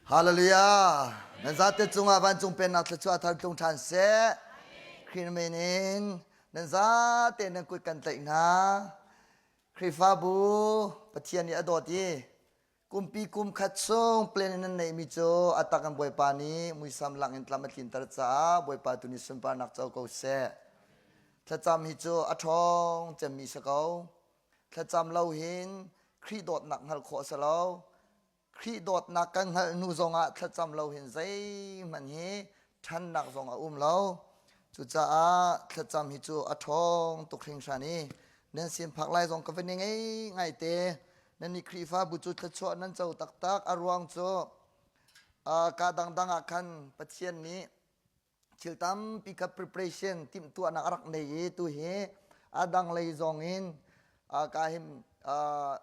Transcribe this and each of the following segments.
Hallelujah! Nan zate cungah vancung pennak thluachuah thar tlung ṭhan seh. Khrih min in nan zate nan kut kan tlaih hna. Khrihfabu Pathian nih a dawt i kumpi kum khat chung plan in nan neihmi cu a tak in Bawipa nih muisam lang in tlam a tlinter caah Bawipa tu nih sunparnak co ko seh. Thlacam hi cu a ṭhawng cemmi si ko. Thlacam lo hin Khrih dawtnak hngalh khawh a si lo. Khrih dawtnak kan hngalh hnu zongah thlacam lo hin zeihmanh hi ṭhannak zong a um lo. Cucaah thlacam hi cu a ṭhawng tuk hringhran i nan sin phak lai zong ka van i ngei ngaite. Nan nih Khrihfabu cu thluachuah nan co taktak. A ruang cu ka dangdang ah khan Pathian nih thil tampi kha preparation timhtuahnak a rak nei i tu hi a dang lei zong in ka him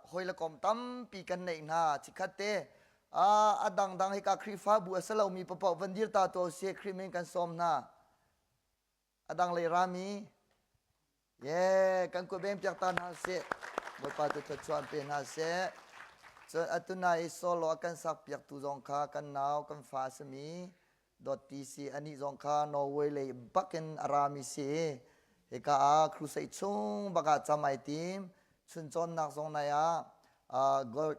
hawi le kom tampi kan neih hna chikhat te a dangdang hi ka Khrihfabu a si lomi paoh van dir ta tuah usih Khrih min kan sawm hna a dang lei rami Ye, kan kut beng piak ta hna sih. Bawipa tu thluachuah pe hna seh. Cun atu na i solo a kan sak piak tu zong kha kan nau kan fa a simi Dawtti si anih zong kha Norway lei bakin a rami si. Hika ah crusade chung bakah cam ai tim. Chun cawnnak zong nai ah God,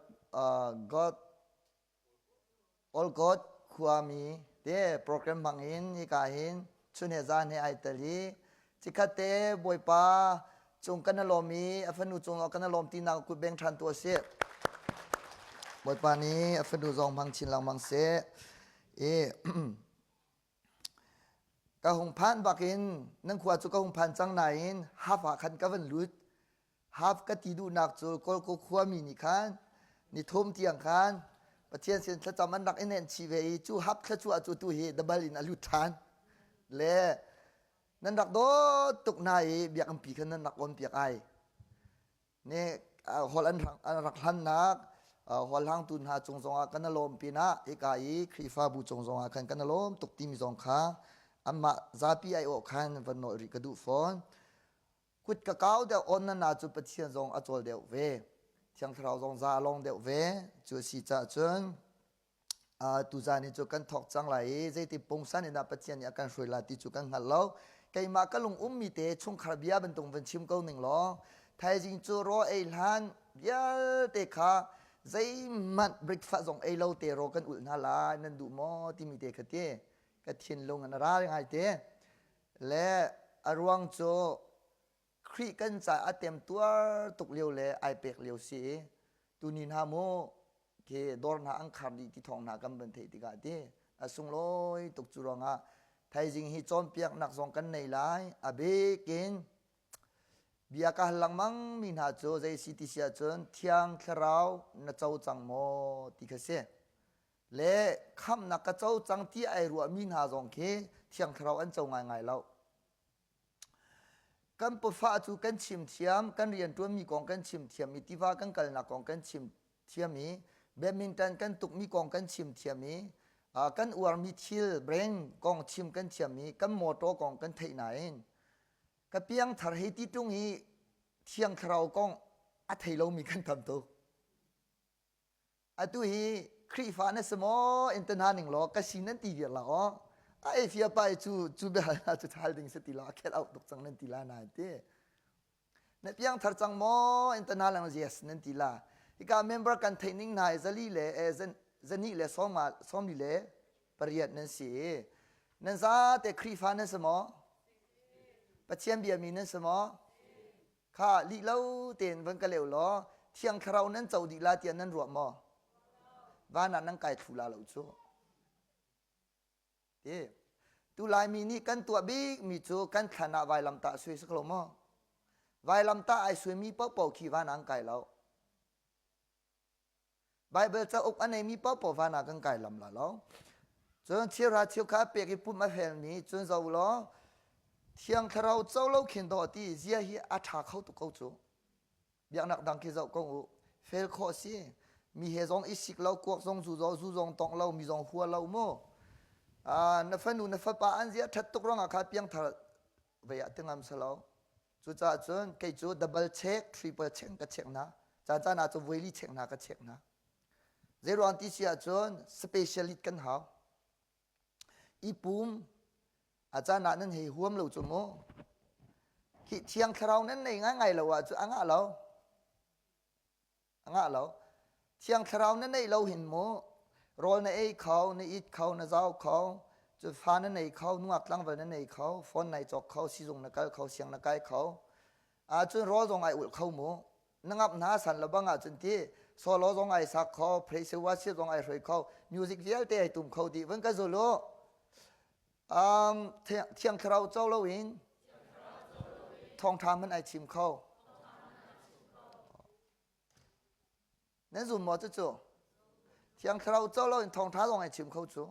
God Olkot khuami te program hmang in hika hin chun he zan he ai tel i cikhat te Bawipa cung kan lawm i a fanu cung kan lawm tinak kut beng ṭhan tu a si. Bawipa nih a fanu zong hmang chin lengmang seh. I ka hung phan bakin nan khua cu ka hung phan cang nain haf ah khan ka van lut. Haf ka ti duhnak cu Kawlkaw khuami nih khan nithum tiang khan Pathian sin thlacam an rak i nenh chih ve i cu hap thluachuah cu tu hi dabal in a lut ṭhan. Le nan rak dawt tuk hna i biakinn khan nan rak on piak ai. Ne hol an rak hlannak hol hlangtu hna cung zongah kan i lawm pinah hika i Khrihfabu cung zongah khan kan i lawm tuk timi zong kha anmah zapi aiawh khan van nawl rih ka duh fawn. Kut ka kau deuh on na na cu Pathian zong a cawl deuh ve. Thiang Thlarau zong za a long deuh ve. Cu a si caah cun tuzan hi cu kan thawk cang lai i zeiti pungsan in dah Pathian nih a kan hruai la ti cu kan hngal lo. Keimah ka lung ummi te chungkhar bia bantuk van chim ko ning law thaizing cu raw ei hlan vialte kha zeihmanh breakfast zong ei lo te raw kan ulh hna lai nan duh maw timi te kha ti ka thinlung an ral ngai te. Le a ruang cu Khrih kan caah a temtuar tuk lio le ai pek lio si i tuni hna mu khi dawr hna an khar dih ti thawng hna kan van theih tikah ti a sunglawi tuk cu ruangah thaizing hi cawnpiaknak zong kan nei lai a bik in bia ka hal lengmang mi hna cu zei si ti si ahcun thiang thlarau na co cang maw ti kha si Le khamhnak ka co cang ti ai ruahmi hna zong khi Thiang Thlarau an co ngaingai lo. Kan pafa cu kan chim thiam, kan rianṭuanmi kong kan chim thiam i tiva kan kalnak kong kan chim thiam i badminton kan tukmi kong kan chim thiam i kan uarmi thil brand kong chim kan thiam i kan motor kong kan theih nain ka piangthar hei ti ṭung i Thiang Thlarau kong a thei lomi kan tam tuk. Atu hi Khrihfa na si maw in te hna ning law ka si nan ti viar la aw. A ei fia pa i cu cu bia hna cu hal ding si ti lo a khet out tuk cang nan ti la na ti. Na piang thar cang maw in te hna lang yes nan ti la. Hika member kan theih ning hna i zali le eh, zani le sawma sawmli le pariat nan si i nan zate Khrihfa nan si maw? Pathian biami nan si maw? Kha lih lo tein van ka leu law thiang thlarau nan co dih la tiah nan ruah maw? Van ah nan kai thlu la lo cu. Ti. Tu Laimi nih kan tuah bikmi cu kan thlan ah vailamtah sui si ko maw? Vailamtah ai suimi paohpaoh khi van ah an kai lo. Baibal cauk a neimi paohpaoh van ah kan kai lam la lo. Cun cheuhra cheukha pek i pumh a felmi cun zo law Thiang Thlarau co lo khin dawh ti zia hi a ṭha kho tuk ko cu. Biaknak dang khi zoh ko u. Fel khawh si. Mi he zong i sik lo, kuak zong zu zo, zu zong tong lo, mi zong hua lo mu. Na fanu na fapa an zia ṭhat tuk ruangah kha piangthar vei ah ti ngam si lo. Cucaah cun kei cu double check, triple check ka check hna. Caan caan ah cun voili check hna ka check hna. Zeiruang ti si ahcun specialist kan hau. I pum a caan ah nan hei huam lo cu mu. Khi thiang thlarau nan nei ngaingai lo ahcun a ngah lo. A ngah lo. Thiang thlarau na neih lo hin mu rawl na ei kho, na it kho, na zau kho, cu fa na nei kho, nungak tlangval na nei kho, phone nai cawk kho, sizung na kal kho, siang na kai kho. Ahcun rawl zong ai ulh kho mu. Na ngap hna san lo bang ahcun ti solo zong ai sak kho, praise worship zong ai hruai kho, music vialte ai tum kho dih. Vun ka zul u. Um, thiang thlarau co loin thawngṭha hmanh ai chim kho. Nan zum maw cucu? Thiang Thlarau co loin thawngṭha zong ai chim kho cu.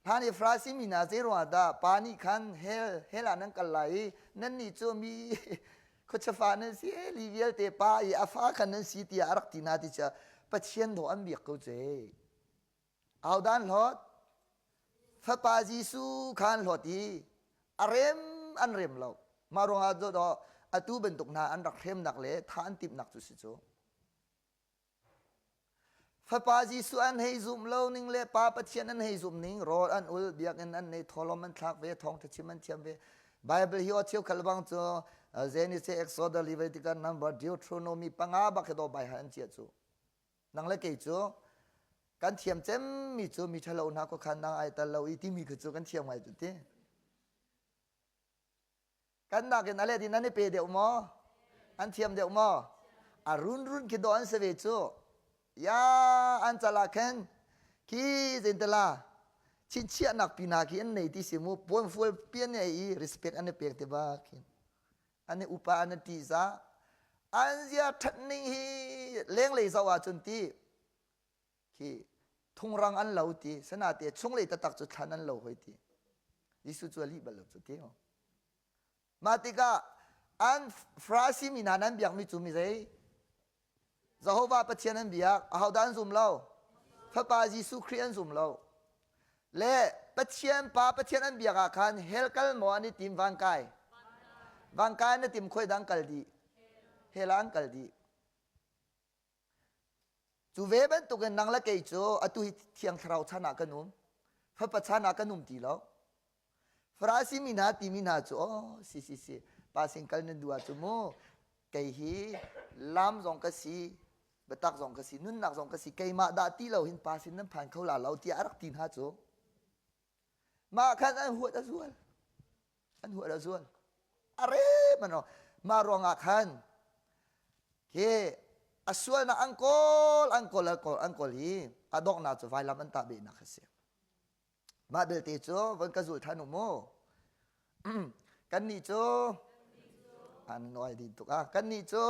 Hlan i Farasi mi hna zei ruangah dah pa nih khan hell hell ah nan kal lai i nannih cu mi khuachafa nan si li vialte pa i a fa khan nan si tiah a rak ti hna ti cu Pathian dawh an biak ko ce. Ahodah an hlawt? Fapa Jesuh kha an hlawt i a rem an rem lo. Mah ruangah dawh atu bantuk hna an rak hremnak le tha an timhnak cu si cu. Fapa Jesuh an hei zumh lo ning le Pa Pathian an hei zumh ning rawl an ul biakinn an nei tholom an thlak ve thawngtha chim an thiam ve Bible hi aw cheukhat bang cu Genesis Exodus Leviticus Number Deuteronomy panga bak hi do bai han an chiah cu Nang le kei cu kan thiam cemmi cu mi ṭhalo hna khuakhan nang ai tal lo i timi khi cu kan thiam ngai cu ti. Kan nakin a let in an i pe deuh maw? An thiam deuh maw? A runrun khi dawh an si ve cu. Ya an cal ah khan khi zentala chinchiahnak pi hna khi an nei ti si mu puanfual pian ei i respect an i pek te ba khin. An i upa an i ṭihzah an zia ṭhat ning hi lenglei zoh ahcun ti khi thungrang an lo ti sanate chunglei taktak cu thlan an lo hoi ti Jesuh cu a lih bal lo cu ti mah tikah an Farasi mi hna nan biakmi cu mi zei Jehovah Pathian an biak. Ahodah an zum lo? Fapa Jesuh Khrih an zum lo. Le Pathian Pa Pathian an biak ah khan hell kal maw an i tim van kai? Van kai na tim khoi dang kal dih. Hell ah an kal dih. Cu ve bantukin nang le kei cu atu hi Thiang Thlarau chan ah kan um. Fapa chan ah kan um ti lo. Farasi mi hna timi hna cu oh si si si pa sin kal nan duh ahcun mu kei hi lam zong ka si biatak zong ka si nunnak zong ka si keimah dah ti lo hin pa sin nan phan kho la lo tiah a rak ti hna cu mah khan an huat a zual an huat a zual a rem ano mah ruangah khan khi a sualnak an kawl an kawl an kawl an kawl hi a donghnak cu vailam an tah behnak a si Mah belte cu von ka zul ṭhan u mu. Kannih cu an nawi din tuk ah kannih cu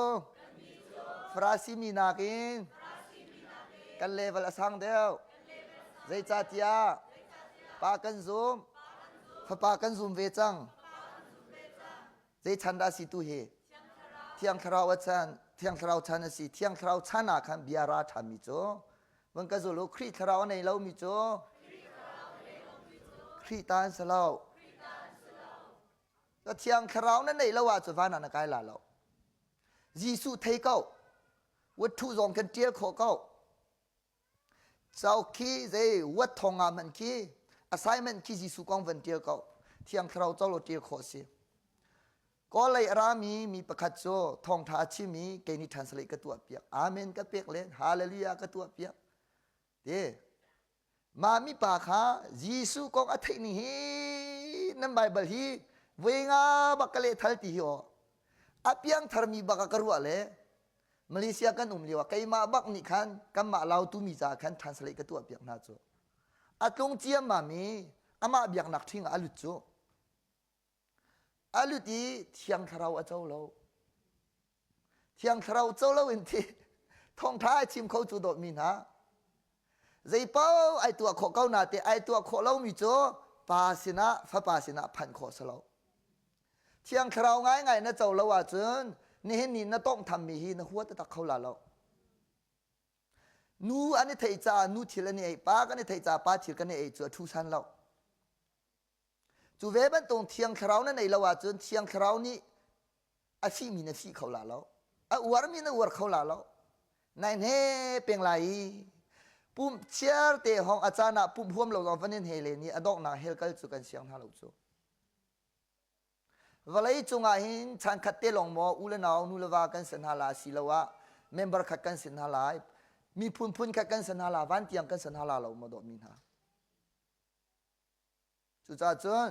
Farasi mi nakin kan level a sang deuh. Zeicahtiah pa kan zum, fapa kan zum ve cang. Zei chan dah si tu hi? Thiang Thlarau a chan, Thiang Thlarau chan a si. Thiang Thlarau chan ah khan bia ra ṭhanmi cu Van ka zul u Khrih thlarau a nei lomi cu Khrih ta an si lo. Ka thiang thlarau na neih lo ahcun van ah na kai la lo. Jesuh thei ko. Wathu zong kan ṭial khawh ko. Cauk khi zei wat thong nga hmanh khi assignment khi Jesuh kong van ṭial ko. Thiang thlarau co lo ṭial khawh a si. Kawl lei a rami mi pakhat cu thawngṭha a chim i kei nih translate ka tuah piak. Amen ka pek len. Hallelujah ka tuah piak. Ti. Mah mipa kha Jesuh kong a theih ning hi nan Bible hi voi nga bak ka leh thal ti hi aw. A piangthar mi bak ah ka ruah le Malaysia kan um lio ah keimah bak nih khan kanmah Lautu mi caah khan translate ka tuah piak hna cu. A tlung ciammam i amah biaknak ṭhing ah a lut cu. A lut i Thiang Thlarau a co lo. Thiang Thlarau co lo in thi thawngṭha ai chim kho cu dawtmi hna. Zeipaoh ai tuah khawh ko na te ai tuah khawh lomi cu pa sinah fapa sinah phanh khawh si lo. Thiang Thlarau ngaingai na co lo ahcun nihin ni na tawnghthammi hi na hua taktak kho la lo. Nu an i theih caah nu thil an i ei, pa kan i theih caah pa thil kan i ei cu a ṭhu san lo. Cu ve bantuk Thiang Thlarau na neih lo ahcun Thiang Thlarau nih a fihmi na fih kho la lo. A uarmi na uar kho la lo. Nai hne peng lai i pumh chiar te hong a caan ah pumh huam lo zong van in he le ni a donghnak hell kal cu kan siang hna lo cu. Vawlei cungah hin chan khat te lawng maw u le nau nu le va kan si hna la asiloah member khat kan si hna lai miphun phun khat kan si hna la van tiang kan si hna la lo maw dawtmi hna. Cucaah cun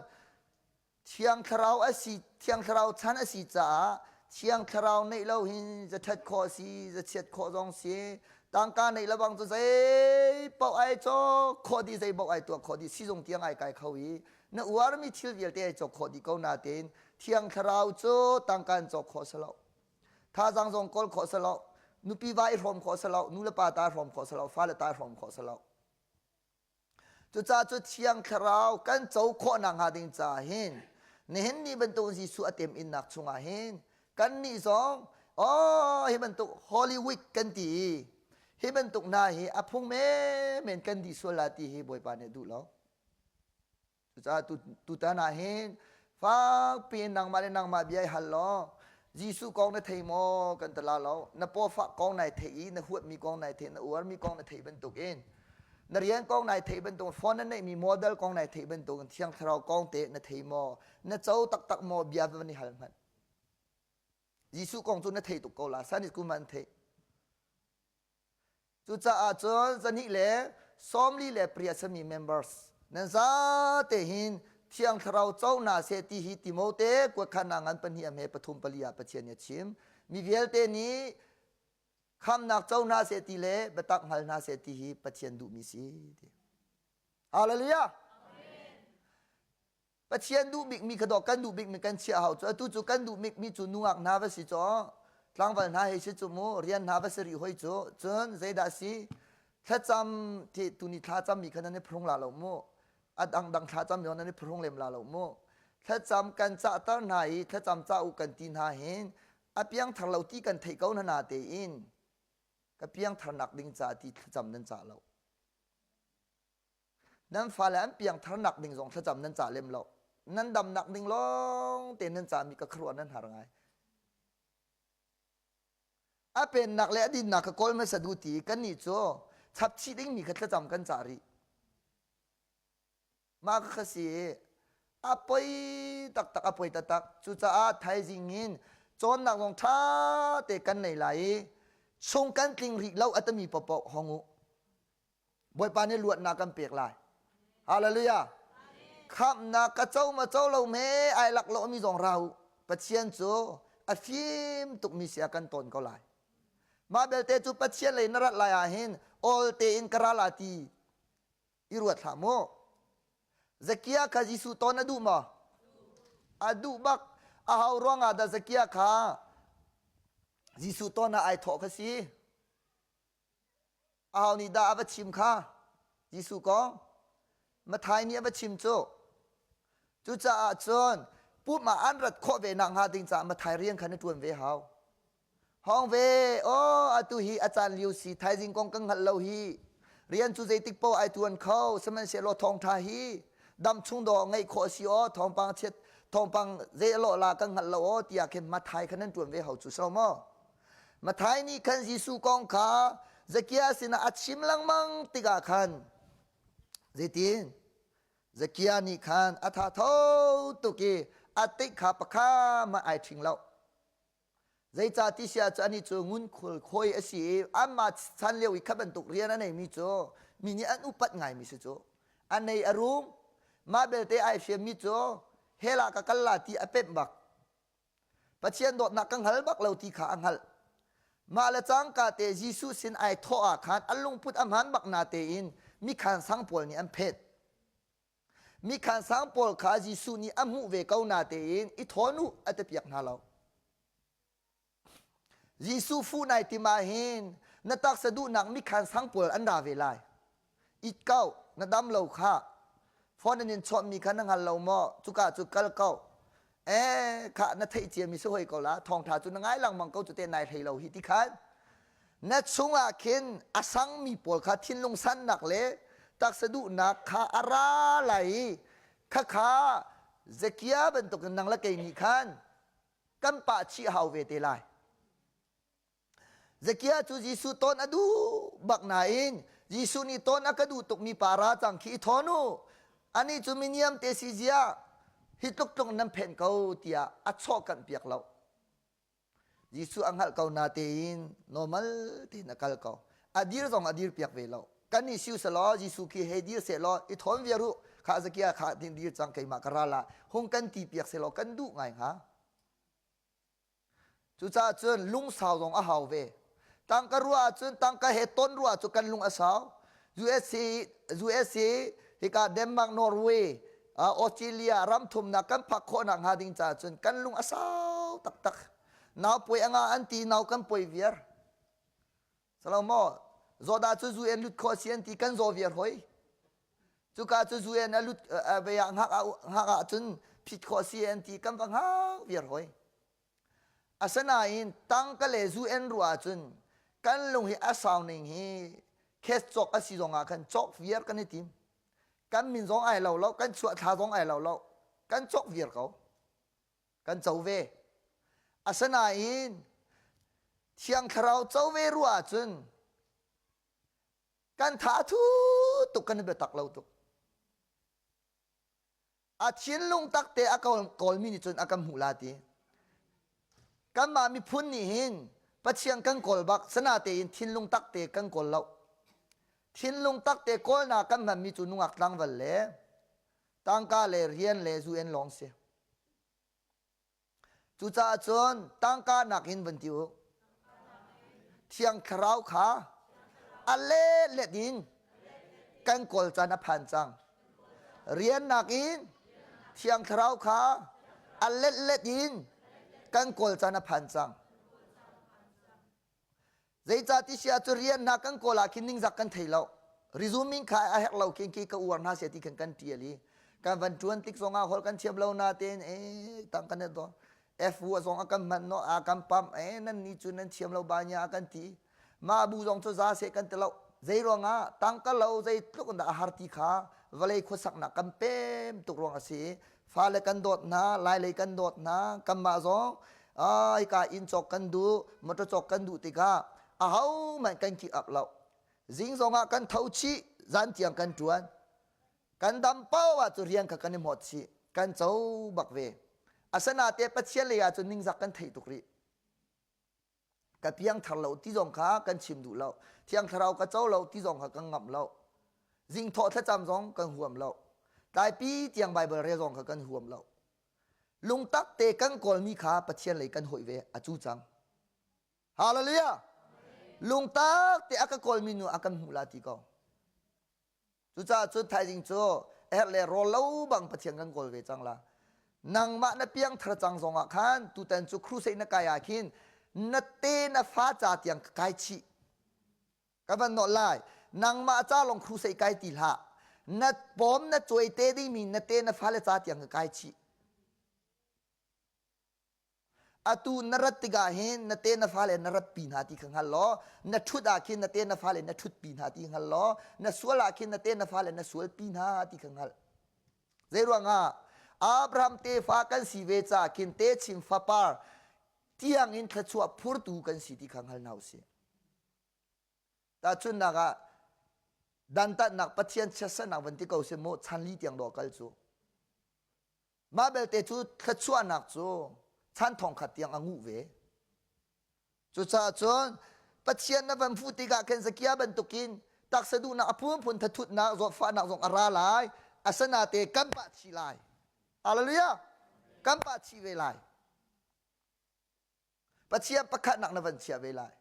Thiang Thlarau a si Thiang Thlarau chan a si caah Thiang Thlarau neih lo hin za ṭhat khawh a si za chiat khawh zong si tangka neih lo bang cu zei paoh ai cawk khawh dih zei paoh ai tuah khawh dih sizung tiang ai kai kho i na uarmi thil vialte ai cawk khawh dih ko natein Thiang Thlarau cu tangka in cawk khawh si lo thazaang zong kawl khawh si lo nupi va i hrawm khawh si lo nu le pa ta hrawm khawh si lo fale ta hrawm khawh si lo Cucaah cu Thiang Thlarau kan co khawh nakhnga ding caah hin nihin ni bantuk Jesuh a teminnak chungah hin kannih zong oh hi bantuk Holy Week kan ti i hi bantuk hna hi a phung menmen kan dih sual la ti hi Bawipa nih a duh lo. Cucaah tutan ah hin fakpi in nangmah le nangmah bia i hal law Jesuh kong na thei maw kan ti la lo. Na pawfah kong nai theih i na huatmi kong nai theih na uarmi kong na theih bantukin na rian kong nai theih bantuk phone na neihmi model kong nai theih bantukin Thiang Thlarau kong te na thei maw na co taktak maw bia van i hal hmanh. Jesuh kong cu na thei tuk ko la Sunday school man theih. Cucaah cun zahnih le 48 sami members nan zate hin Thiang Thlarau co hna seh ti hi Timote kuatkhannak ngan pahnih a hme pathum pali ah Pathian nih a chim. Mi vialte nih khamnak co hna seh ti le biatak hngal hna seh ti hi Pathian duhmi si. Hallelujah! Pathian duh bikmi kha dawh kan duh bikmi kan chiah hau cu atu cu kan duh bikmi cu nungak hna va si caw tlangval hna hei si cu mu rian hna va si rih hoi cu cun zeidah si thlacam ti tuni thlacam mi kha nan i phrung la lo mu a dangdang thlacam mi nan i phrung lem la lo mu thlacam kan cahter hna i thlacam ca u kan ti hna hin a piangthar lo ti kan theih ko hna na tein ka piangtharnak ding ca ti thlacam nan cah lo Nan fale an piangtharnak ding zong thlacam nan cah lem lo. Nan damnak ding lawng te nan cahmi ka khuaruah nan har ngai. A pennak le a dinnak ka kawl hmasa duh ti kannih cu chapchih dingmi kha thlacam kan cah rih. Mah kha si a poi taktak a poi taktak. Cucaah thaizing in cawnnak zong ṭha te kan nei lai i chung kan tling rih lo a tami paohpaoh hong u. Bawipa nih luatnak kan pek lai. Hallelujah. Khamhnak ka co ma co lo me ai lak lo mi zong ra u. Pathian cu a fim tukmi si a kan tawn ko lai. Mah belte cu Pathian lei na rat lai ah hin awl tein ka ra la ti i ruat hlah mu. Zakia kha Jesuh tawn a duh maw? A duh bak. A ho ruangah dah Zakia kha Jesuh tawn ah ai thawh kha si? Aho nih dah a va chim kha? Jesuh kong. Matthai nih a va chim cu. Cucaah cun pumh ah an rat khawh ve nakhnga ding caah Matthai rian kha na ṭuan ve hau. Hong ve, aw atu hi a caan lio si, thaizing kong kan hngalh lo hi. Rian cu zeitik paoh ai ṭuan kho, sihmanhsehlaw thawngṭha hi dam chung dawh ngeih khawh a si aw, thawngpang chiat thawngpang zei a lawh la kan hngalh lo aw tiah khin Matthai kha nan ṭuan ve hau cu so maw? Matthai nih khan Jesuh kong kha Zakia sinah a chim lengmang tikah khan zeitin Zakia nih khan a tha tho tuk i a tik kha pakha mah ai ṭhing lo. Zeicah ti si ahcun anih cu ngunkhul khawi a si i anmah chan lio i kha bantuk rian a neimi cu mi nih an upat ngaimi si cu. A nei a rum, mah belte ai fiammi cu hell ah ka kal la ti a pemh bak. Pathian dawtnak ka hngal bak lo ti kha a hngalh. Mah le cangka te Jesuh sin ai thawh ah khan an lungput a hmaan bak na tein mikhan sang pawl nih an phet. Mikhan sang pawl kha Jesuh nih a hmuh ve ko na tein i thawn u a ti piak hna lo. Jesuh fuh nai tim ah hin na taksa duhnak mikhan sang pawl an ra ve lai. It ko, na dam lo kha. Phone an in chawnhmi kha na hngal lo maw? Cuka cu kal ko. Eh, kha na theih ciami si hoi ko la. Thawngṭha cu na ngai lengmang ko cu te nai hlei lo hi ti khan. Na chungah khin a sangmi pawl kha thinlung sannak le taksa duhnak kha a ra lai i khakha Zekiah bantukin nang le kei nih khan kan pah chih hau ve te lai. Zakia cu Jesuh ton a duh bak nain Jesuh nih ton a ka duh tukmi pa ra cang khi i thawn u. Anih cu miniam te si zia hi tluk tluk nan phenh ko tiah a chawhkanh piak lo. Jesuh a hngalh ko na tein normal tein a kal ko. A dir zong a dir piak ve lo. Kan nih siu selaw Jesuh khi hei dir sehlaw i thawn viar u kha Zakia kha din dir cang keimah ka ra la hung kan ti piak selaw kan duh ngai hnga. Cucaah cun lungsau zong a hau ve. Tangka ruah ahcun tangka he ton ruah cu kan lung a sau. USA, USA hika Denmark, Norway, Australia ram thumnak kan phak khawhnak hnga ding caah cun kan lung a sau taktak. Nau puai a nga an ti, nau kan puai viar. Salo maw? Zawdah cu zu en lut khawh si an ti kan zaw viar hoi. Cuka cu zu en a lut ve ah hngak hngak ahcun phit khawh si an ti kan va hngak viar hoi. Asinain tangka le zu en ruah ahcun kan lung hi a sau ning hi khes cawk a si zong ah khan cawk viar kan i tim. Kan min zong ai lo lo, kan chuah thla zong ai lo lo, kan cawk viar ko. Kan co ve. Asinain Thiang Thlarau co ve ruah ahcun kan tha a thu tuk kan i biatak lo tuk. A thinlung takte a kawlmi nih cun a kan hmuh la ti. Kanmah miphun nih hin Pathian kan kawl bak sana tein thinlung takte kan kawl lo. Thinlung takte kawlnak kan hmanmi cu nungak tlangval le tangka le rian le zu en lawng si. Cucaah cun tangka nakin van ti u. Thiang Thlarau kha a let in kan kawl caan a phan cang. Rian nakin Thiang Thlarau kha a let in kan kawl caan a phan cang. Zeicah ti si ahcun rian hna kan kawl ah khin ningzak kan thei lo. Resuming kha a herh lo khin khi ka uar hna sia ti khan kan tial i kan van tuan tik zong ah holh kan thiam lo na tein e tang kan don F zong a kan hman no a kan pam e nan ni cu nan thiam lo ba nya a kan ti mah bu zong cu za se kan ti lo zei ruangah tangka lo zei tluk in dah a har ti kha vawlei khuasaknak kan pem tuk ruang a si fale kan dawt hna lailei kan dawt hna kanmah zong hika inn cawk kan duh motor cawk kan duh tikah ahohmanh kan keep up lo zing zongah kan tho chih zan tiang kan ṭuan kan dam paoh ah cu rian kha kan i hmawt chih kan co bak ve asana te Pathian lei ah cun ningzak kan theih tuk rih ka piangthar lo ti zong kha kan chim duh lo thiang thlarau ka co lo ti zong kha kan ngamh lo zingthawh thlacam zong kan huam lo tlaipi tiang Bible rel zong kha kan huam lo lungtak te kan kawlmi kha Pathian lei kan hoih ve a cu cang hallelujah lungtak te a ka kawlmi nu a kan hmuh la ti ko Cucaah cun thaizing cu herh le rawl lo bang Pathian kan kawl ve cang la. Nangmah na piangthar cang zongah khan tutan cu crusade na kai ah khin na te na fa ca tiang ka kai chih. Ka van nawh lai. Nangmah ca lawng crusade kai ti hlah. Na pawm na cuai te dingmi na te na fale ca tiang ka kai chih. Atu na rat tikah hin na te na fale na ratpi hna ti kha hngal law na ṭhut ah khin na te na fale na ṭhutpi hna ti hngal law na sual ah khin na te na fale na sualpi hna ti kha hngal. Zeiruangah Abraham tefa kan si ve caah khin techin fapar tiang in thluachuah phurtu kan si ti kha hngal hna usih. Tahchunhnak ah dantatnak Pathian chiatsernak van ti ko seh mu chan li tiang dawh kal cu. Mah belte cu thluachuahnak cu chan thongkhat tiang a nguh ve. Cucaah cun Pathian na van fuh tikah khin Zakia bantukin taksa duhnak a phunphun thathutnak zawtfahnak zong a ra lai. Asanate kan pah chih lai. Hallelujah! Kan pah chih ve lai. Pathian pakhatnak na van chiah ve lai.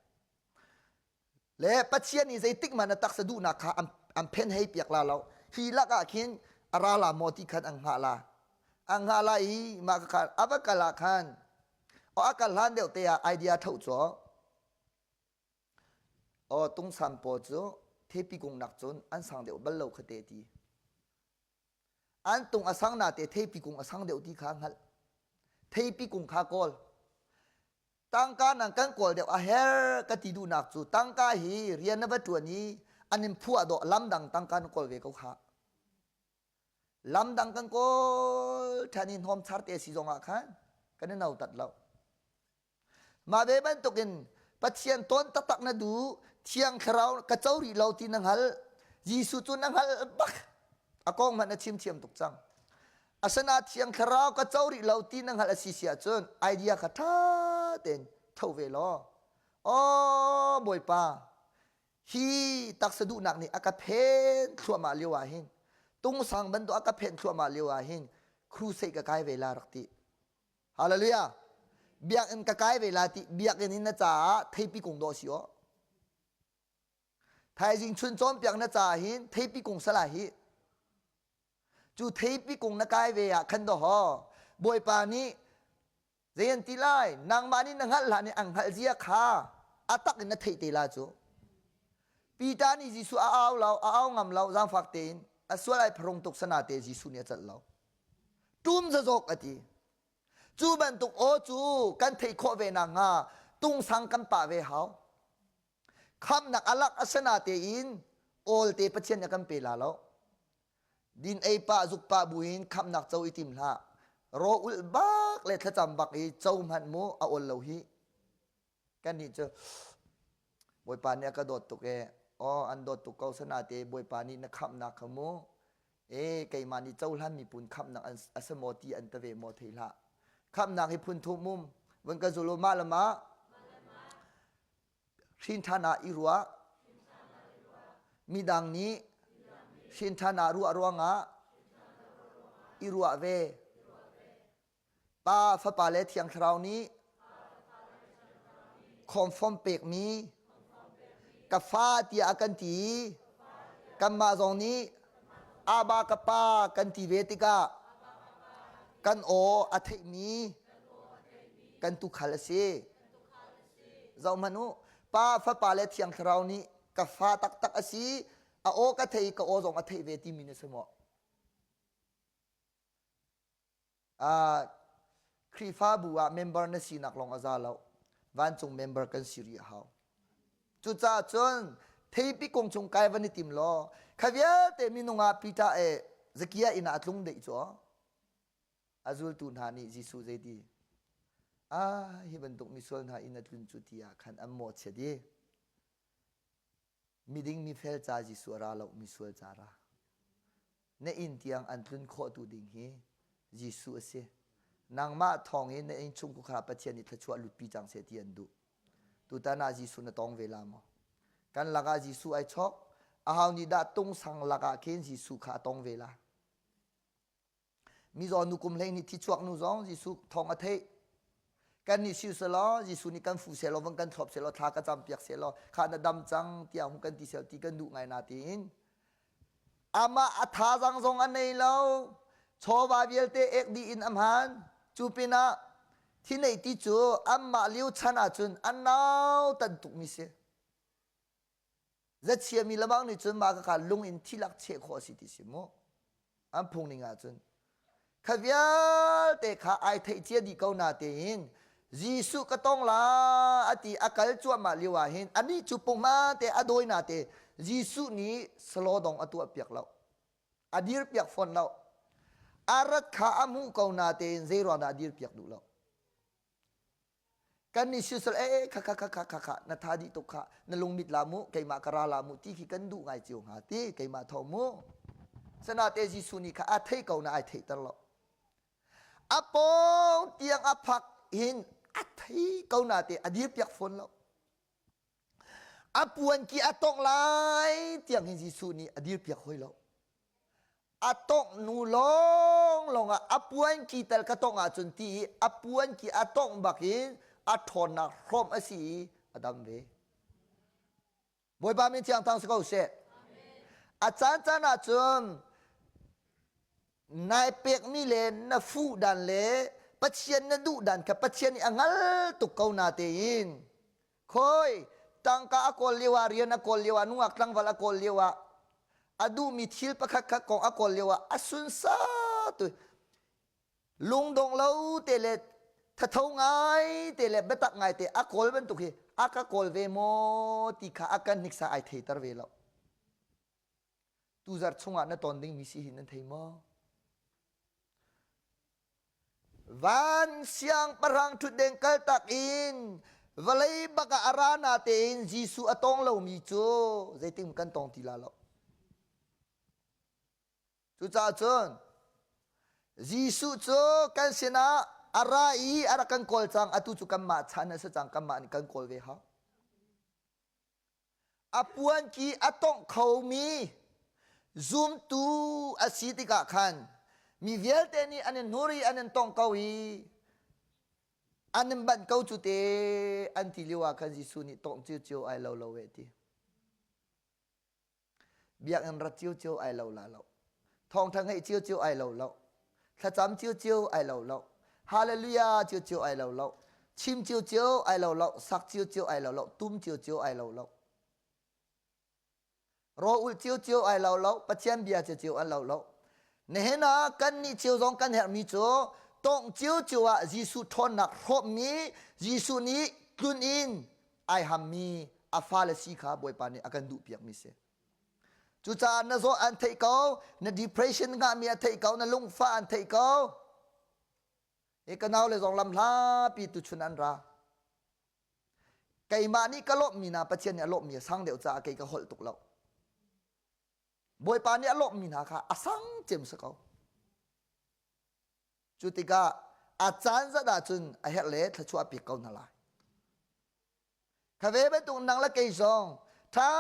Le Pathian nih zeitik hmanh na taksa duhnak kha an, an phen hei piak la lo. Hi lak ah khin a ra la maw ti khan an hngah la. An hngah la i mah ka khan a va kal ah khan o a kal hlan deuh te ah idea tho cu o tungsam paw cu thepi kung nak cun an sang deuh bal lo kha te ti. An tung a sang na te theipi kung a sang deuh ti kha hngalh. Theipi kung kha kawl. Tangka nang kan kawl deuh a her ka ti duhnak cu tangka hi rian na va ṭuan i an in phuah dawh lam dang tangka na kawl ve ko kha. Lam dang kan kawl ṭhan i hnawm char te si zong ah khan kan i nautat lo. Mah ve bantukin. Pathian tawn taktak na duh, Thiang Thlarau ka co rih lo ti na hngalh, Jesuh cu na hngalh bak. A kong hmanh na chim thiam tuk cang. Asana Thiang Thlarau ka co rih lo ti na hngalh a si si ahcun idea kha ṭha tein tho ve law, Aw Bawipa, hi taksa duhnak nih a ka phen thluahmah lio ah hin tungsang bantuk a ka phen thluahmah lio ah hin crusade ka kai ve la rak ti. Hallelujah. Biakinn ka kai ve la ti biakinn in na caah theipi kung dawh si aw. Thaizing chun cawnpiak na caah hin theipi kung sala hi. Cu theipi kung na kai ve ah khan dawh Bawipa nih zei an ti lai nangmah nih na hngalh hlan i ang hngalh zia kha a tak in na theih te la cu. Peter nih Jesuh a au lo a au ngam lo zaangfak tein a sual ai pharung tuk sana te Jesuh nih a celh lo. Tum zazawk a ti. Cu bantuk aw cu kan theih khawh ve nakhnga tungsang kan pah ve hau. Khamnak alak a sana tein awlte Pathian nih a kan pe la lo. Din ei pah zuk pah buin khamnak co i tim hlah. Raw ulh bak le thlacam bak i co hmanh mu a awl lo hi. Kannih cu Bawipa nih a ka dawt tuk ee. Aw an dawt tuk ko sana te Bawipa nih na khamhnak kha mu ee keimah nih cohlan mi phun khamhnak an a si maw ti an ta ve maw thei hlah. Khamhnak hi phun thum um vun ka zul u mah le mah hrin ṭhan ah i ruah midang nih hrin ṭhan ah ruah ruangah i ruah ve Pa, Fapa le Thiang Thlarau nih khawmfawm pekmi ka fa tiah a kan ti i kanmah zong nih Abba ka pa kan ti ve tikah kan aw a theihmi kan tuukhal a si. Zohhmanh u, Pa, Fapa le Thiang Thlarau nih ka fa taktak a si, a aw ka thei i ka aw zong a theih ve timi na si maw? Uh, Khrihfabu ah member na sinak lawng a za lo. Vancung member kan si rih a hau. Cucaah cun theipi kung chung kai van i tim law kha vialte minung ah Peter e Zakia inn ah a tlung deih cu a zultu hna nih Jesuh zeiti ah hi bantuk misual hna inn a tlun cu ti ah khan an mawhchiat i miding mifel ca Jesuh a ra lo misual ca ra na inn tiang an tlun khawhtu ding hi Jesuh a si. Nangmah thawng in na innchungkhar Pathian nih thluachuah lutpi cang seh ti an duh. Tutan ah Jesuh na tong ve la maw? Kan lakah Jesuh ai chawk. Ahau nih dah tungsang lakah khin Jesuh kha a tong ve la? Mizaw nu kum 12 thi chuak nu zong Jesuh thawng a theih. Kan nih siu selaw Jesuh nih kan fu selaw van kan thlop selaw thla ka cam piak selaw kha na dam cang tiah hung kan ti sel ti kan duh ngai na tiin amah a thazang zong a nei lo chawva vialte ek dih in a hman cu pinah thi neih ti cu anmah lio chan ahcun an nau tan tukmi si zachiami lamang nih cun mah kha lung in thi lak cheh khawh a si ti si mu an phung ning ahcun kha vialte kha ai theih cia dih ko na tein Jesuh ka tong la a ti a kal cuahmah lio ah hin anih cu punghman te a dawi na te Jesuh nih salo dong a tuah piak lo a dir piak fawn lo a rat kha a hmuh ko na tein zei ruang dah a dir piak duh lo Kan nih sisal eh kha kha kha kha kha kha na tha dih tuk kha na lungmit la mu keimah ka ra la mu ti khi kan duh ngai cio hnga ti keimah tho mu sanate Jesuh nih kha a thei ko na ai theihter lo a pawng tiang a phak hin a thei ko na te a dir piak fawn lo a puan ki a tongh lai tiang hin Jesuh nih a dir piak hoi lo A tongh nu lawnglawng ah a puanki tal ka tongh ahcun ti i a puanki a tongh bak in a ṭhawnnak hrawmh a si i a dam ve. Bawipa min thiang thang si ko seh. A caancaan ahcun nai pekmi le na fuh dan le Pathian na duh dan kha Pathian nih a hngal tuk ko na tein Khoi, tangka a kawl lio ah, rian a kawl lio ah, nungak tlangval a kawl lio ah, a duhmi thil pakhat khat kong a kawl lio ah a sunsa tu lungdong lo te le thatho ngai te le biatak ngai te a kawl bantuk hi a ka kawl ve maw ti kha a kan hniksa ai theiter ve lo. Tuzarh chungah na ton dingmi si hi nan thei maw? Van siangpahrang ṭhutdeng kaltak in. Vawlei bak ah a ra na tein Jesuh a tong lomi cu zeitin kan tong ti la lo. Cucaah cun Jesuh cu kan sinah a ra i a rak kan kawl cang atu cu kanmah chan a si cang kanmah nih kan kawl ve hau. A puanki a tongh khomi zumtu a si tikah khan mi vialte nih an in hnur i an in tongh ko i an in banh ko cu te an ti lio ah khan Jesuh nih tongh ciocio ai lo lo ve ti. Biakinn rat ciocio ai lo la lo. Thawngtha ngeih ciocio ai lo lo. Thlacam ciocio ai lo lo. Hallelujah ciocio ai lo lo. Chim ciocio ai lo lo. Sak ciocio ai lo lo. Tum ciocio ai lo lo. Rawl ciocio ai lo lo. Pathian bia ciocio an lo lo. Nihin ah kan nih cio zong kan herhmi cu tongh ciocio ah Jesuh ṭhawnnak hrawmmi Jesuh nih tlun in ai hammi a fale si kha Bawipa nih a kan duhpiakmi si. Cucaah na zawt an theih ko, na depression ngahmi a theih ko, na lungfah an theih ko. Hi ka nau le zong lam hlapi tuchun an ra. Keimah nih ka lawmhmi na Pathian nih a lawmhmi a sang deuh caah kei ka holh tuk lo. Bawipa nih a lawmhmi hna kha a sang cem si ko. Cu tikah a caan zat ahcun a herh le thluachuah pek ko hna lai. Kha ve bantuk nang le kei zong ṭha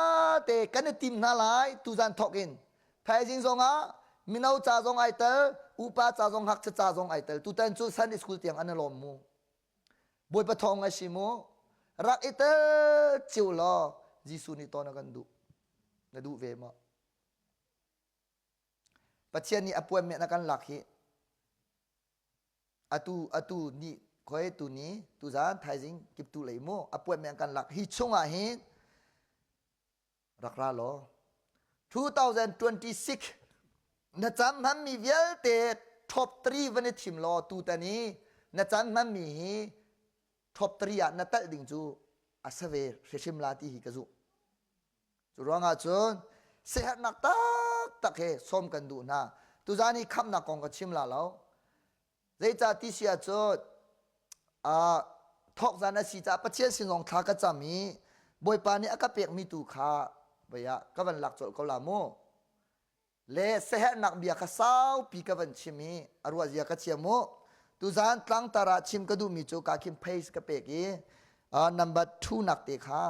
te kan i tim hna lai tuzan thawk in. Thaizing zong ah mino ca zong ai tel, upa ca zong ngakchia ca zong ai tel. Tutan cu Sunday school tiang an i lawm mu. Bawipa thawng a si mu. Rak i tel cio law Jesuh nih tawn a kan duh. Na duh ve maw? Pathian nih a puan na kan lak hi atu atu ni khoi tu ni tuzan thaizing kiptu lei mu a puan men kan lak hi chungah hin rak ra law 2026 na cam hmanmi vialte top 3 van i thim law tutan i na cam hmanmi hi top 3 ah na talh ding cu a sa ve hrihrim la ti hi ka zuh Cu ruangah cun siaherhnak taktak he sawm kan duh hna. Tuzaan i khamhnak kong ka chim la lo. Zeicah ti si ahcun uh, thawk zan a si caah Pathian sin zong thla ka cam i Bawipa nih a ka pekmi tu kha vei ah ka van lak colh ko la mu. Le siaherhnak bia kha saupi ka van chim i a ruah zia ka thiam mu. Tuzaan tlangtar ah chim ka duhmi cu ka khin paste ka pek i uh, number 2 nak te kha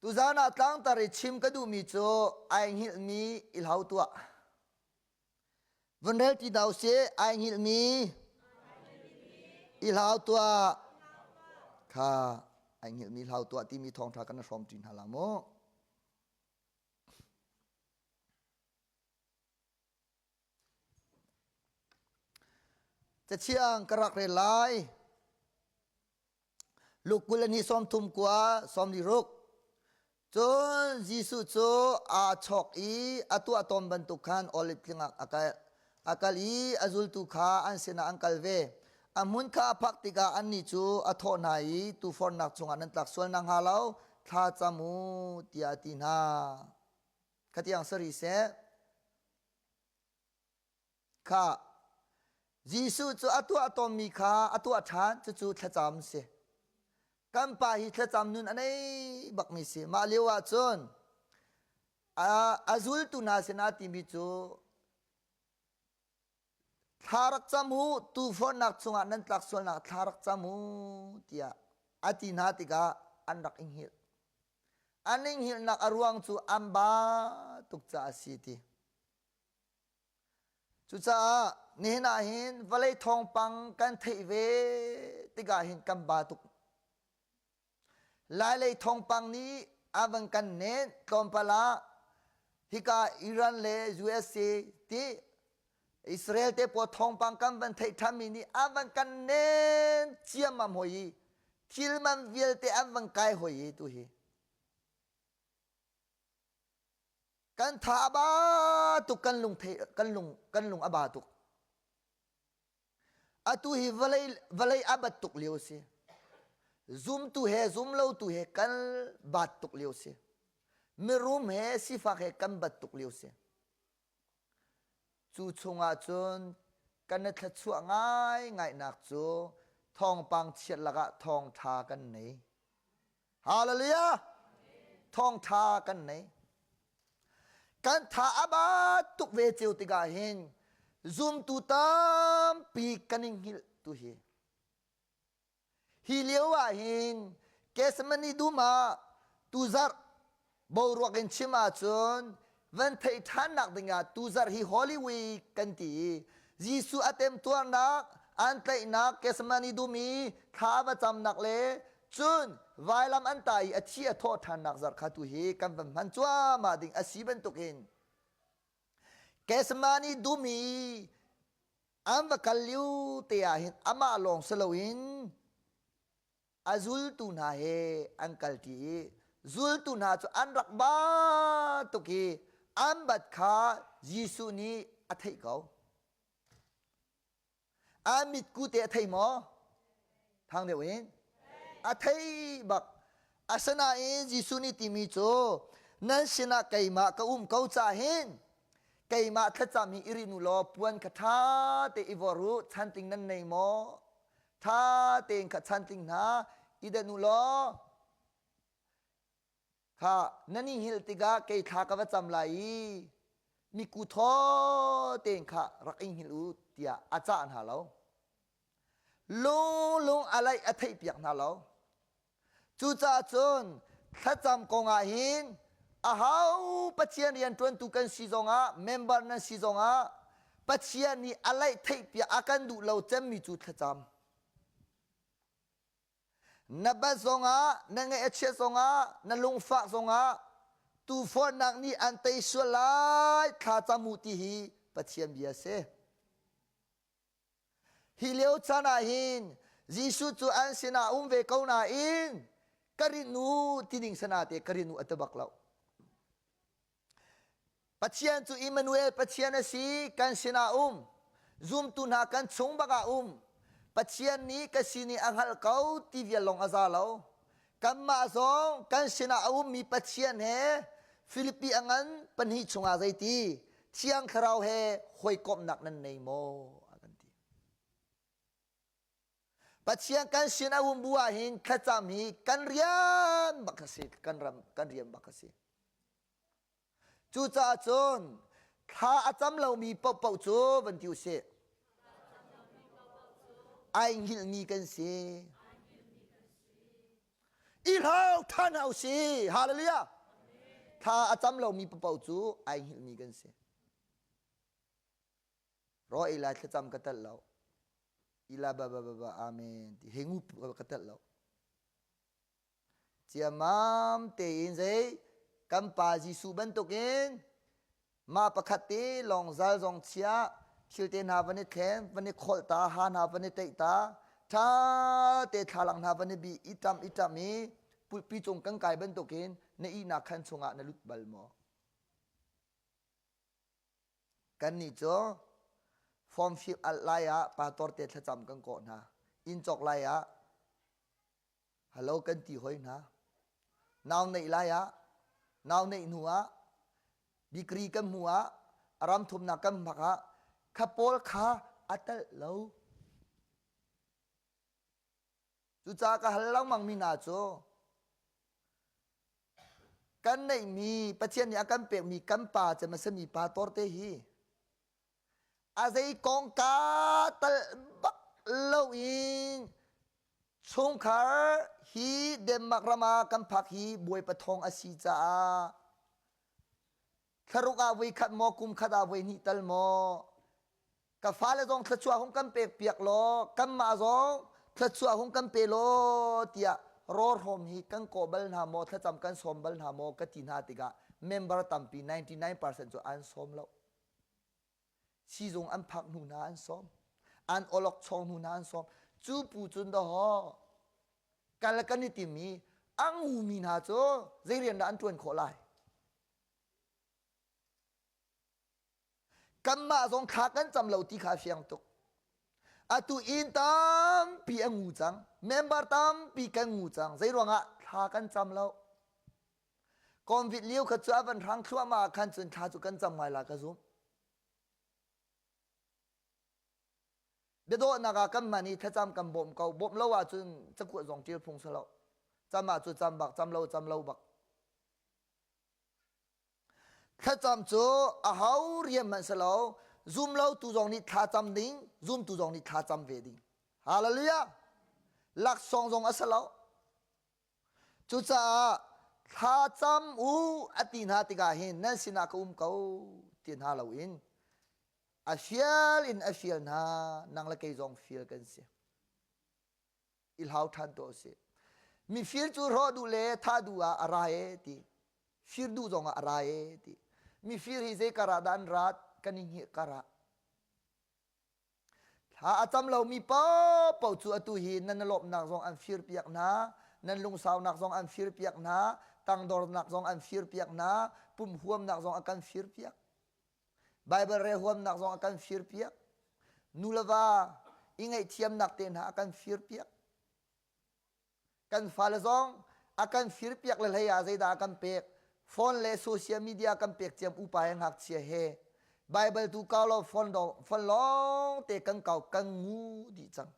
Tuzaan ah tlangtar i chim ka duhmi cu ai hngilhmi i hlau tuah. Vun rel ti hna usih, ai hngilhmi i hlau tuah. Kha ai hngilhmi hlau tuah timi thawngṭha kan hrawm ṭi hna la mu. Cathiang ka rak rel lai. Luke 20 ni 30 kua sawmli ruk. Cun Jesuh cu aa chawk i a tuah tawn bantuk khan Oliv tling ah a kal. A kal i a zultu kha an sinah an kal ve. A hmun kha a phak tikah annih cu a thawh hna i tuufornak chungah nan tlak sual nakhnga lo thla cam u tiah a ti hna. Khatiang sari seh. Kha Jesuh cu a tuah tawnmi kha a tuah ṭhan cucu thlacam si. Kan pa hi thlacam nun a nei bakmi si. Mah lio ah cun a zultu hna sinah timi cu thla rak cam u tuufornak chungah nan tlak sualnak thla rak cam u tiah a ti hna tikah an rak i hngilh. An i hngilhnak a ruang cu an ba tuk caah a si ti. Cucaah nihin ah hin vawlei thawngpang kan theih ve tikah hin kan ba tuk. Lailei thawngpang nih a van kan nen tlawmpal ah hika Iran le USA ti Israel te pawl thawngpang kan van theih ṭhanmi nih a van kan nen ciammam hoi i thil man vialte an van kai hoi i tu hi. Kan tha a ba tuk kan lung kan lung kan lung a ba tuk. Atu hi vawlei vawlei a bat tuk lio si. Zumtu he zumlotu he kan bat tuk lio si. Mirum he sifak he kan bat tuk lio si. Cu chungah cun Kan i thluachuah ngaingainak cu thawngpang chiat lakah thawngṭha kan nei. Hallelujah! Thawngṭha kan nei. Kan tha a ba tuk ve cio tikah hin zumtu tampi kan i hngilh tu hi. Hi lio ah hin Gethsemane dum ah tuzarh boruak in chim ahcun van theih ṭhannak dingah tuzarh hi Holy Week kan ti i Jesuh a temtuarnak an tlaihnak Gethsemane dum i thla a va camnak le cun vailam an tah i a thi a thawh ṭhannak zarh kha tu hi kan van hman cuahmah ding a si bantukin Gethsemane dum i An va kal lio te ah hin amah lawng si loin a zultu hna he an kalṭi i zultu hna cu an rak ba tuk i an bat kha Jesuh nih a theih ko. A mitku te a thei maw? Thang deuh in. A thei bak. Asinain Jesuh nih timi cu nan sinah keimah ka um ko ca hin keimah thlacam hi i rin u law puan kha ṭha te i vor u chantling nan nei maw ṭha tein kha chantling hna i den u law kha nan i hngilh tikah kei thla ka va cam lai i miku thaw tein kha rak i hngilh u tiah a cah hna lo Lunglung a laih a theihpiak hna lo. Cucaah cun thlacam kong ah hin aho Pathian rianṭuantu kan si zongah member nan si zongah Pathian nih a laih theihpiak a kan duh lo cemmi cu thlacam. Na bat zongah, na ngaih a chiat zongah, na lungfah zongah tuuforhnak nih an tei sual lai thlacam u ti hi Pathian bia a si. Hi lio caan ah hin Jesuh cu an sinah um ve ko nain ka rinu tining sanate ka rinu a ti bak lo. Pathian cu Immanuel Pathian a si, kan sinah um. Zumtu hna kan chung bak ah um. Pathian nih ka sin i a hngalh ko ti vial lawng a za lo. Kanmah zong kan sinah a ummi Pathian he Filipi a ngan pahnih chungah zeiti Thiang Thlarau he hawikomhnak nan nei maw? a kan ti. Pathian kan sin a um bu ah hin thlacam hi kan rian bak a si, kan ram kan rian bak a si. Cucaah cun thla a cam lomi paohpaoh cu van ti usih. Ai hngilhmi kan si. I hlau than hau si. Hallelujah. Thla a cam lomi paohpaoh cu ai hngilhmi kan si. Ro ei lai thlacam ka telh lo. Ila ba ba ba ba amen ti he ngu ka telh lo. Ciammam tein zei kan pa Jesuh bantukin mah pakhat te lawng zal zong chia thil te hna van i thlen van i kholh ta ha hna van i teih ta ṭha te thlalang hna van i bih i ṭam i ṭam i pulpi cung kan kai bantukin na ihnak khan chungah na lut bal maw? Kannih cu form fill alh lai ah pastor te thlacam kan kawh hna. Inn cawk lai ah Hello kan ti hoi hna. Nau neih lai ah, nau neih hnu ah, degree kan hmu ah, a ram thumnak kan hmak ah, kha pawl kha a telh lo. Cucaah ka hal lengmang mi hna cu kan neihmi Pathian nih a kan pekmi kan pa cem a simi pa torte hi a zei kongka tal bak loin chungkhar hi Denmark ram ah kan phak hi Bawipa thawng a si caah thlaruk ah voi khat maw kum khat ah voi hnih tal maw ka fale zong thluachuah hung kan pek piak law kanmah zong thluachuah hung kan pe law tiah rawhrawm hi kan kawh bal hna maw thlacam kan sawm bal hna maw ka ti hna tikah member tampi 99% cu an sawm lo Sizung an phak hnu hna an sawm. An awlok chong hnu hna an sawm. Cu pu cun dawhaw kal kan i tim i a ngumi hna cu zei rian dah an ṭuan khawh lai? Kanmah zong thla kan cam lo ti kha a fiang tuk. Atu inn tampi a ngu cang. Member tampi kan ngu cang. Zei ruangah thla kan cam lo? Covid lio kha cu a van hrang thluahmah ah khan cun thla cu kan cam ngai la ka zum. Biadawhnak ah kan man i thlacam kan bawm ko. Bawmh lo ahcun cakuat zong ṭial phung si lo. Cam ah cu cam bak, cam lo cam lo bak. Thlacam cu a ho rian hmanh si lo. Zum lo tu zong nih thla cam ding, zumtu zong nih thla cam ve ding. Hallelujah! Laksawng zong a si lo. Cucaah thla cam u a ti hna tikah hin nan sinah ka um ko ti hna loin a fial in a fial hna nang le kei zong fial kan si. I hlau ṭhan tuah usih. Mifir cu hrawh duh le thah duh ah a ra e ti. Fir duh zongah a ra e ti. Mifir hi zei kar ah dah an rat kan i hngilh kar ah. Thla a cam lomi paohpaoh cu atu hi nan lawmhnak zong an firpiak hna, nan lungsaunak zong an firpiak hna, tangdornak zong an firpiak hna, pum huamnak zong a kan firpiak. Baibal rel huamnak zong a kan firpiak. Nu le va i ngaihthiamnak te hna a kan firpiak. Kan fale zong a kan firpiak le hlei ah zeidah a kan pek? Phone le social media kan pek ciam upa he ngakchia he. Bible tu kau lo phone, phone lawng te kan kau kan ngu dih cang.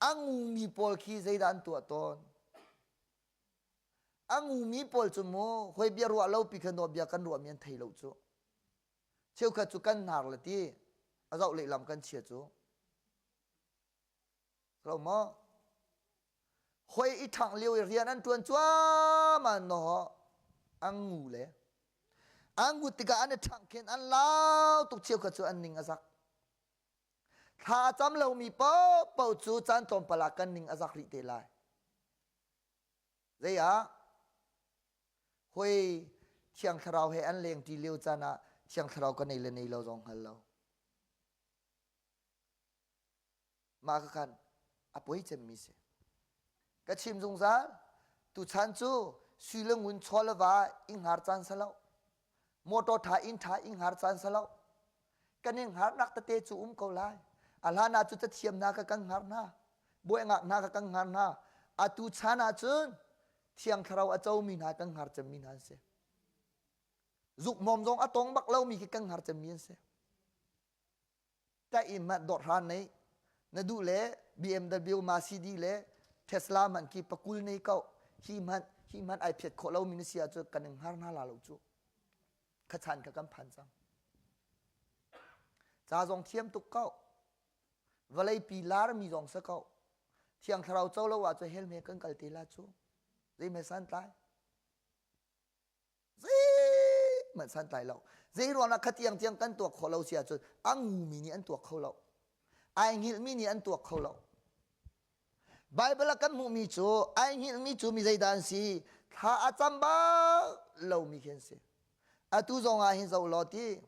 A ngumi pawl khi zeidah an tuah tawn? A ngumi pawl cu mu hoi bia ruah lo pi khan bia kan ruahmi an thei lo cu. Cheukhat cu kan hnar le ti a zoh lehlam kan chia cu. Lo maw? Hoi i ṭhangh lio i rian an ṭuan cuahmah no an ngu le an ngut tikah an i ṭhangh khin an lau tuk cheukhat cu an ning a zak. Thla a cam lomi paohpaoh cu caan tlawmpal ah kan ning a zak rih te lai. Zei ah? Hoi Thiang Thlarau he an lengṭi lio caan ah Thiang Thlarau ka nei le nei lo zong hngal lo. Mah ka khan a poi cemmi si. Ka chim zungzal, tuchan cu sui le ngun chaw le va i hngar caan si lo. Motor ṭha inn ṭha i hngar caan si lo. Kan i hngarnak tete cu um ko lai. A hlan ah cu cathiam hna kha kan hngar hna. Bawi ngak hna kha kan hngar hna. Atu chan ah cun Thiang Thlarau a comi hna kan hngar cemmi hna an si. Zukmawm zong a tong bak lomi khi kan hngar cemmi an si. Ta i hmanh dawt hran nei na duh le BMW Mercedes le Tesla hmanh khi pakul nei ko hi hmanh hi hmanh ai phiat khawh lomi na si ahcun kan in hngar hna la lo cu kha chan kha kan phan cang ca zong thiam tuk ko vawlei pi lar mi zong sa ko thiang thlarau co lo ahcun hell me kan kal te la cu zei me san tlai Zeihmanh santlai lo. Zei ruangah kha tiang tiang kan tuak khawh lo si ahcun a ngumi nih an tuak kho lo. Ai hngilhmi nih an tuak kho lo. Bible ah kan hmuhmi cu ai hngilhmi cu mi zeidah an si? Thla a cam bal lomi khi an si. Atu zong ah hin zoh law ti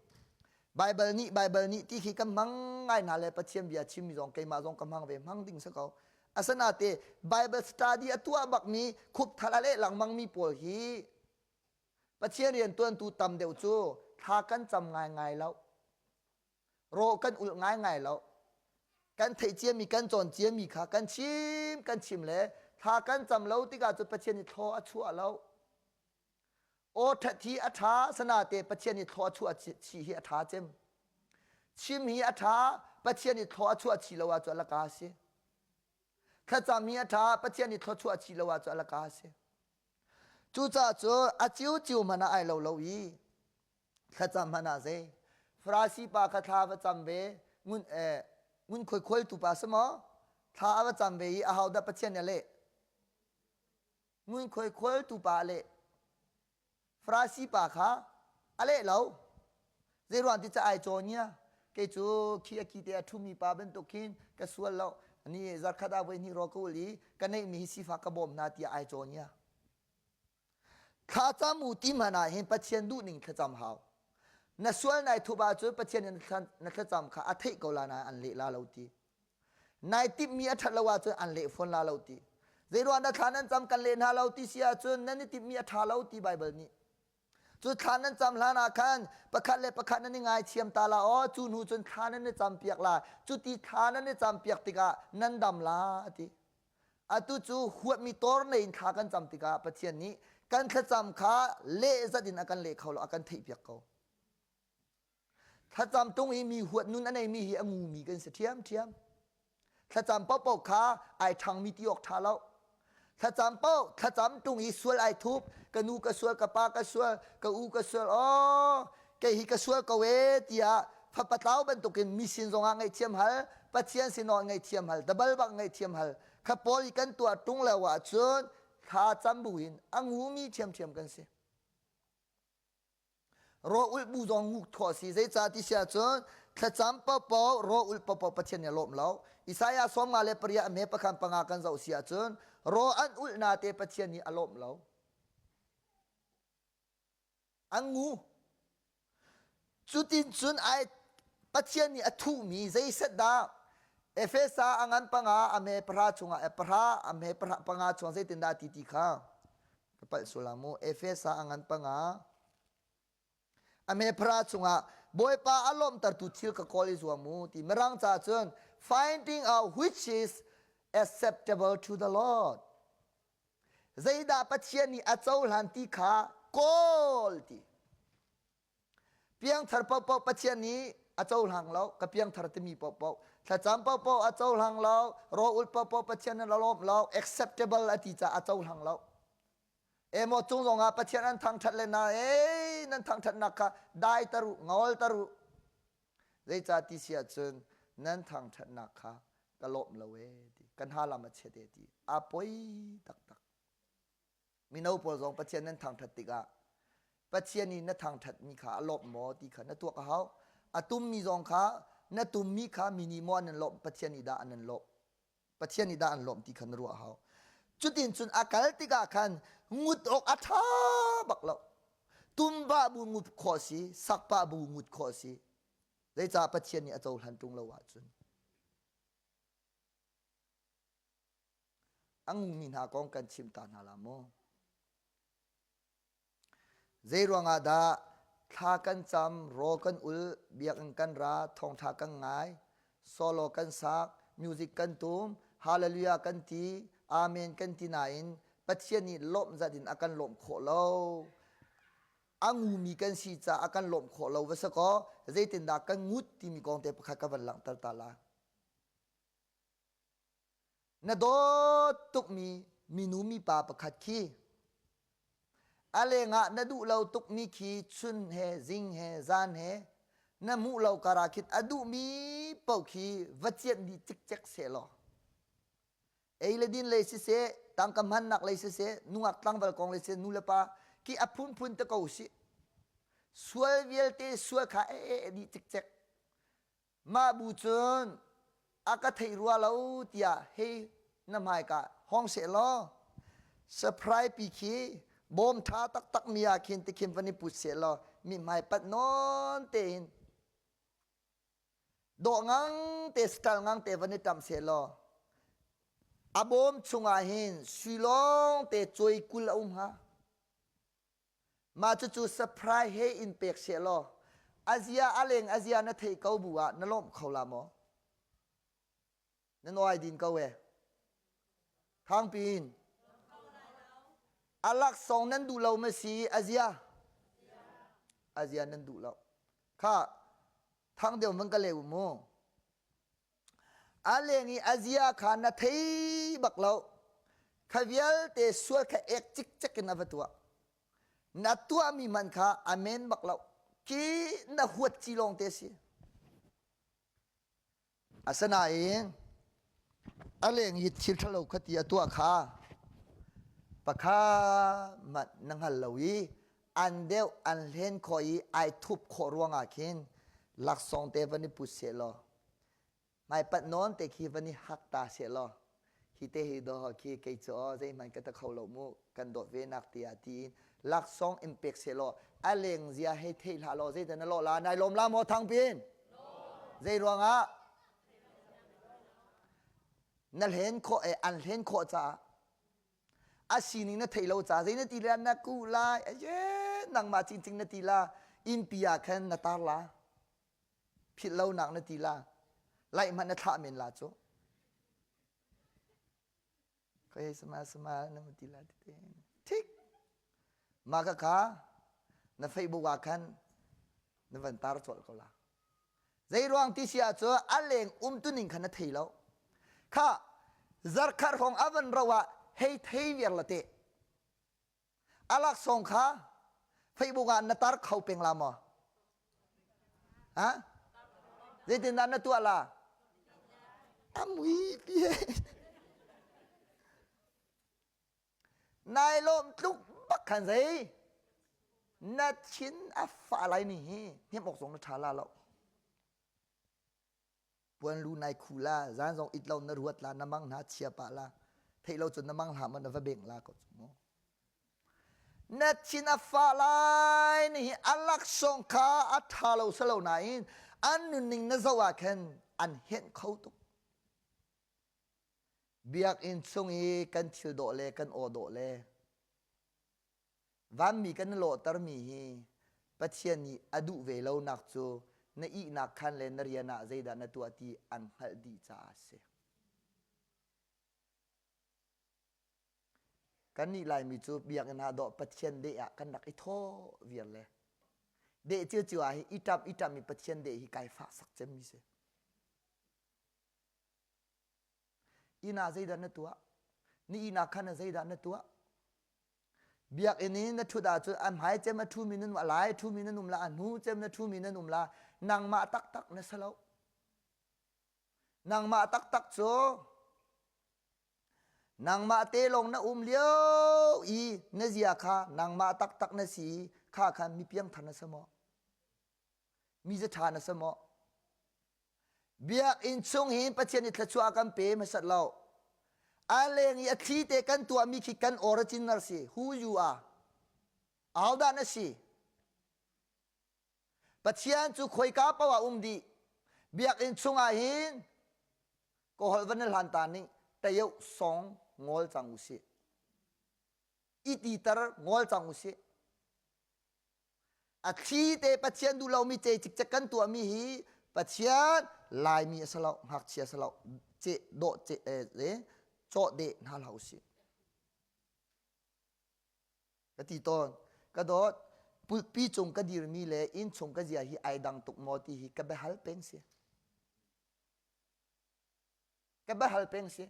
Bible nih Bible nih ti khi kan hmang ngai hna le Pathian bia chimmi zong keimah zong ka hmang ve hmang ding si ko. Asanate Bible study a tuah bakmi khupthal a leh lengmangmi pawl hi Pathian riantuantu tam deuh cu thla kan cam ngaingai lo. Rawh kan ulh ngaingai lo. Kan theih ciami kan cawn ciami kha kan chim kan chim le thla kan cam lo tikah cu Pathian nih thlaw a chuah lo. Aw ṭhat hi a ṭha sanate Pathian nih thlaw a chuah chi hi a ṭha cem. Chim hi a ṭha Pathian nih thlaw a chuah chi lo ahcun a laka a si. Thlacam hi a ṭha Pathian nih thluachuah chi lo ahcun a laka a si. Cucaah cu a ciuciu hmanh ah ai lo lo i thlacam hmanh ah zei Farasi pa kha thla va cam ve ngun eh, ngunkhuai khualtu pa si maw thla a va cam ve i ahodah Pathian nih a leh Ngunkhuai khualtu pa a leh. Farasi pa kha a leh lo. Zeiruang ti ca ai cawn Kei cu khi a ki te a ṭhumi pa bantuk khin ka sual lo. Ni zarkhat ah voi hnih rawl ka ul i ka neihmi hi sifak ka bawm hna tiah ai cawn Thlacam u ti hmanh ah hin Pathian duhning thlacam hau. Na sual nai thup ahcun Pathian nih na thlacam kha a theih ko la nain an leh la lo ti. Nai timhmi a ṭhat lo ahcun an leh fawn la lo ti. Zeiruang dah thla nan cam kan leh hna lo ti si ahcun nan i timhmi a ṭha lo ti Baibal nih. Cu thla nan cam hlan ah khan pakhat le pakhat nan i ngaithiam ta la aw cu hnu cun thla nan i campiak la cu ti thla nan i campiak tikah nan dam la a ti. Atu cu huatmi tor nei in thla kan cam tikah Pathian nih kan thlacam kha leh zat in a kan leh kho lo a kan theihpiak ko. Thlacam tung i mi huat nun a neimi hi a ngumi kan si ṭhiamṭhiam. Thlacam paohpaoh kha ai ṭhangmi ti awk ṭha lo. Thlacam paoh thlacam ṭung i sual ai thup, ka nu ka sual, ka pa ka sual, ka u ka sual, aw kei hi ka sual ko ee tiah fapa tlau bantukin mi sin zongah ngaihthiam hal, Pathian sin zongah ngaihthiam hal, dabal bak ngaihthiam hal. Kha pawl i kan tuah ṭung lo ahcun thla cam buin a ngumi ṭhiamṭhiam kan si. Raw ulh bu zong nguk thawh a si. Zeicah ti si ahcun thlacam paohpaoh raw ulh paohpaoh Pathian nih a lawm lo. Isaiah 58 a hme pakhan panga kan zoh si ahcun raw an ulh na te Pathian nih a lawm lo. An ngu. Cutin cun ai Pathian nih a thuhmi zeiset dah Efesa a ngan panga a hme pahra chungah pahra a hme panga chung zeitindah ti ti kha Ka palh sual ah mu. Efesa a ngan panga. A mephara chungah Bawipa a lawmhtertu thil ka kawl i zuam u ti Mirang ca cun finding out which is acceptable to the Lord. Zeidah Pathian nih a cohlan ti kha kawl ti. Piangthar paohpaoh Pathian nih a cohlang lo, ka piangthar timi paohpaoh. Thlacam paohpaoh a cohlang lo, rawl paohpaoh Pathian nih a lawmh lo, acceptable a ti caah a cohlang lo. Emaw cung zongah Pathian an thangṭhat le na ei nan thangṭhatnak kha dai tar u, ngol tar u. Zeicah ti si ahcun nan thangṭhatnak kha ka lawmh lo ee ti, ka hna lam a chet ee ti. A poi taktak. Mino pawl zong Pathian nan thangṭhat tikah Pathian nih na thangṭhatmi kha a lawmh maw ti kha na tuak a hau. A tummi zong kha na tummi kha mi nih maw an nan lawmh Pathian nih dah an nan lawmh. Pathian nih dah an lawmh ti kha na ruah a hau. Cutin cun a kal tikah khan ngut awk a ṭha bak lo. Tumba bu ngut khawh si, sakpa bu ngut khawh si. Zeicah Pathian nih a cohlan ṭung lo ahcun. A ngumi hna kong kan chim ta hna la maw? Zei ruangah dah thla kan cam, rawl kan ul, biakinn kan ra, thawngṭha kan ngai, solo kan sak, music kan tum, hallelujah kan ti, amen kan ti nain Pathian nih lawmh zat in a kan lawmh khawh lo. A ngumi kan si caah a kan lawmh khawh lo va si kaw zeitindah kan ngut timi kong te pakhat ka van langhter ta la. Na dawt tukmi minu mipa pakhat khi a lengah na duh lo tukmi khi chun he zing he zan he na hmuh lo karah khin a duhmi paoh khi va cianh dih cikcek sehlaw ei le din lei siseh tangka hmannak lei siseh nungak tlangval kong lei siseh nu le pa ki a phunphun te ko sih sual vialte sual kha e e dih cikcek Mah bu cun a ka theih rua lo tiah hei na hmaika hong seh law surprise pi khi bawm ṭha taktak mi ah khin tikhin van i put seh law mi hmai panh nawn tein dawh ngang te style ngang te van i ṭamh seh law a bawm chungah hin sui lawng te cuai 20 a um hnga. Mah cucu surprise he in pek seh law a zia a leng a zia na theih ko bu ah na lawmh kho la maw? Na nuai din ko e. Thangpi in. A laksawng nan duh lo ma si a zia? A zia nan duh lo. Kha thang deuh man ka le u mu. A leng i a zia kha na thei bak lo. Kha vialte sual kha ek cikcek in a va tuah. Na tuahmi man kha a men bak lo. Ki na huat ci lawng te si. Asinain a leng i thil ṭhalo kha ti a tuah kha pakhat hmanh na hngal lo i an deuh an hlen khawh i ai thup khawh ruangah khin laksawng te van i put seh law hmaipanh nawn te khi van i hak ta seh law hi te hi do khi kei cu aw zeihmanh ka ta kho lo mu kan dawt ve nak tiah tiin laksawng in pek seh law a leng zia hei thei hlah law zeidah na lawh la nai lawm la maw thangpin zei ruangah na hlen khawh e an hlen khawh caah a sining na theih lo ca zei na ti la na ku lai aye nangmah cingcing na ti la innpi ah khan na tar la philh lo nak na ti la laih hmanh na thlah men la cu khoi sama sama na ti la ti thik ma ka kha na Facebook ah khan na van tar cawlh ko la. Zeiruang ti si ahcun a leng umtuning kha na thei lo. Kha zarkhat hrawng a van ro ah hei thei viar la teh. A laksawng kha Facebook ah na tar kho peng la maw? Ha? Zeitindah na tuah la? A mui pi Nai lawm tluk bak khan zei na thin a fah lai ni hi hnem awk zong na ṭha la lo. Puanlu nai khu la, zan zong it lo na ruat la, na mang hna chia pah la, theih lo cun na mang hlah ma na va beng la ko cu mu. Na thin a fah lai ni hi a laksawng kha a ṭha lo salo nain an nunning na zoh ah khan an henh kho tuk. Biakinn chung i kan thil dawh le kan aw dawh le vanmi kan i lawhtermi hi Pathian nih a duh ve lonak cu na ihnak khan le na rian ah zeidah na tuah ti an hngalh dih caah a si. Kannih Laimi cu biakinn ah dawh Pathian deh ah kan rak i thawh viar le deh ciocio ah hi i ṭamh i ṭamh i Pathian deh hi kai fahsak cemmi si. Inn ah zeidah na tuah? Ni ihnak khan ah zeidah na tuah? Biakinn i na ṭhut ahcun a hmai cem a ṭhumi nan um, a lai a ṭhumi nan um la, a hnu cem na ṭhumi nan um la, nangmah taktak na si lo. Nangmah taktak cu nangmah te lawng na um lio i na zia kha nangmah taktak na si i kha khan mi piangthar na si maw? Mi zaṭha na si maw? Biakinn chung hi Pathian nih thluachuah a kan pe hmasat lo. A leng i a thli te kan tuahmi khi kan original si. Who you are? Ahodah na si? Pathian cu khoika paoh ah um dih. Biakinn chungah hin ka holh van na hlan ta ning tayoh song ngol cang u sih. I titer ngol cang u sih. A thli te Pathian duh lomi ce cikcek kan tuahmi hi Pathian Laimi a si lo, ngakchia a si lo, ce dawh ce eh, cawh deh hna hlah usih. Ka ti tawn. Ka dawt pulpi cung ka dirmi le inn chung ka zia hi ai dang tuk maw ti hi ka biahal peng si. Ka biahal peng si.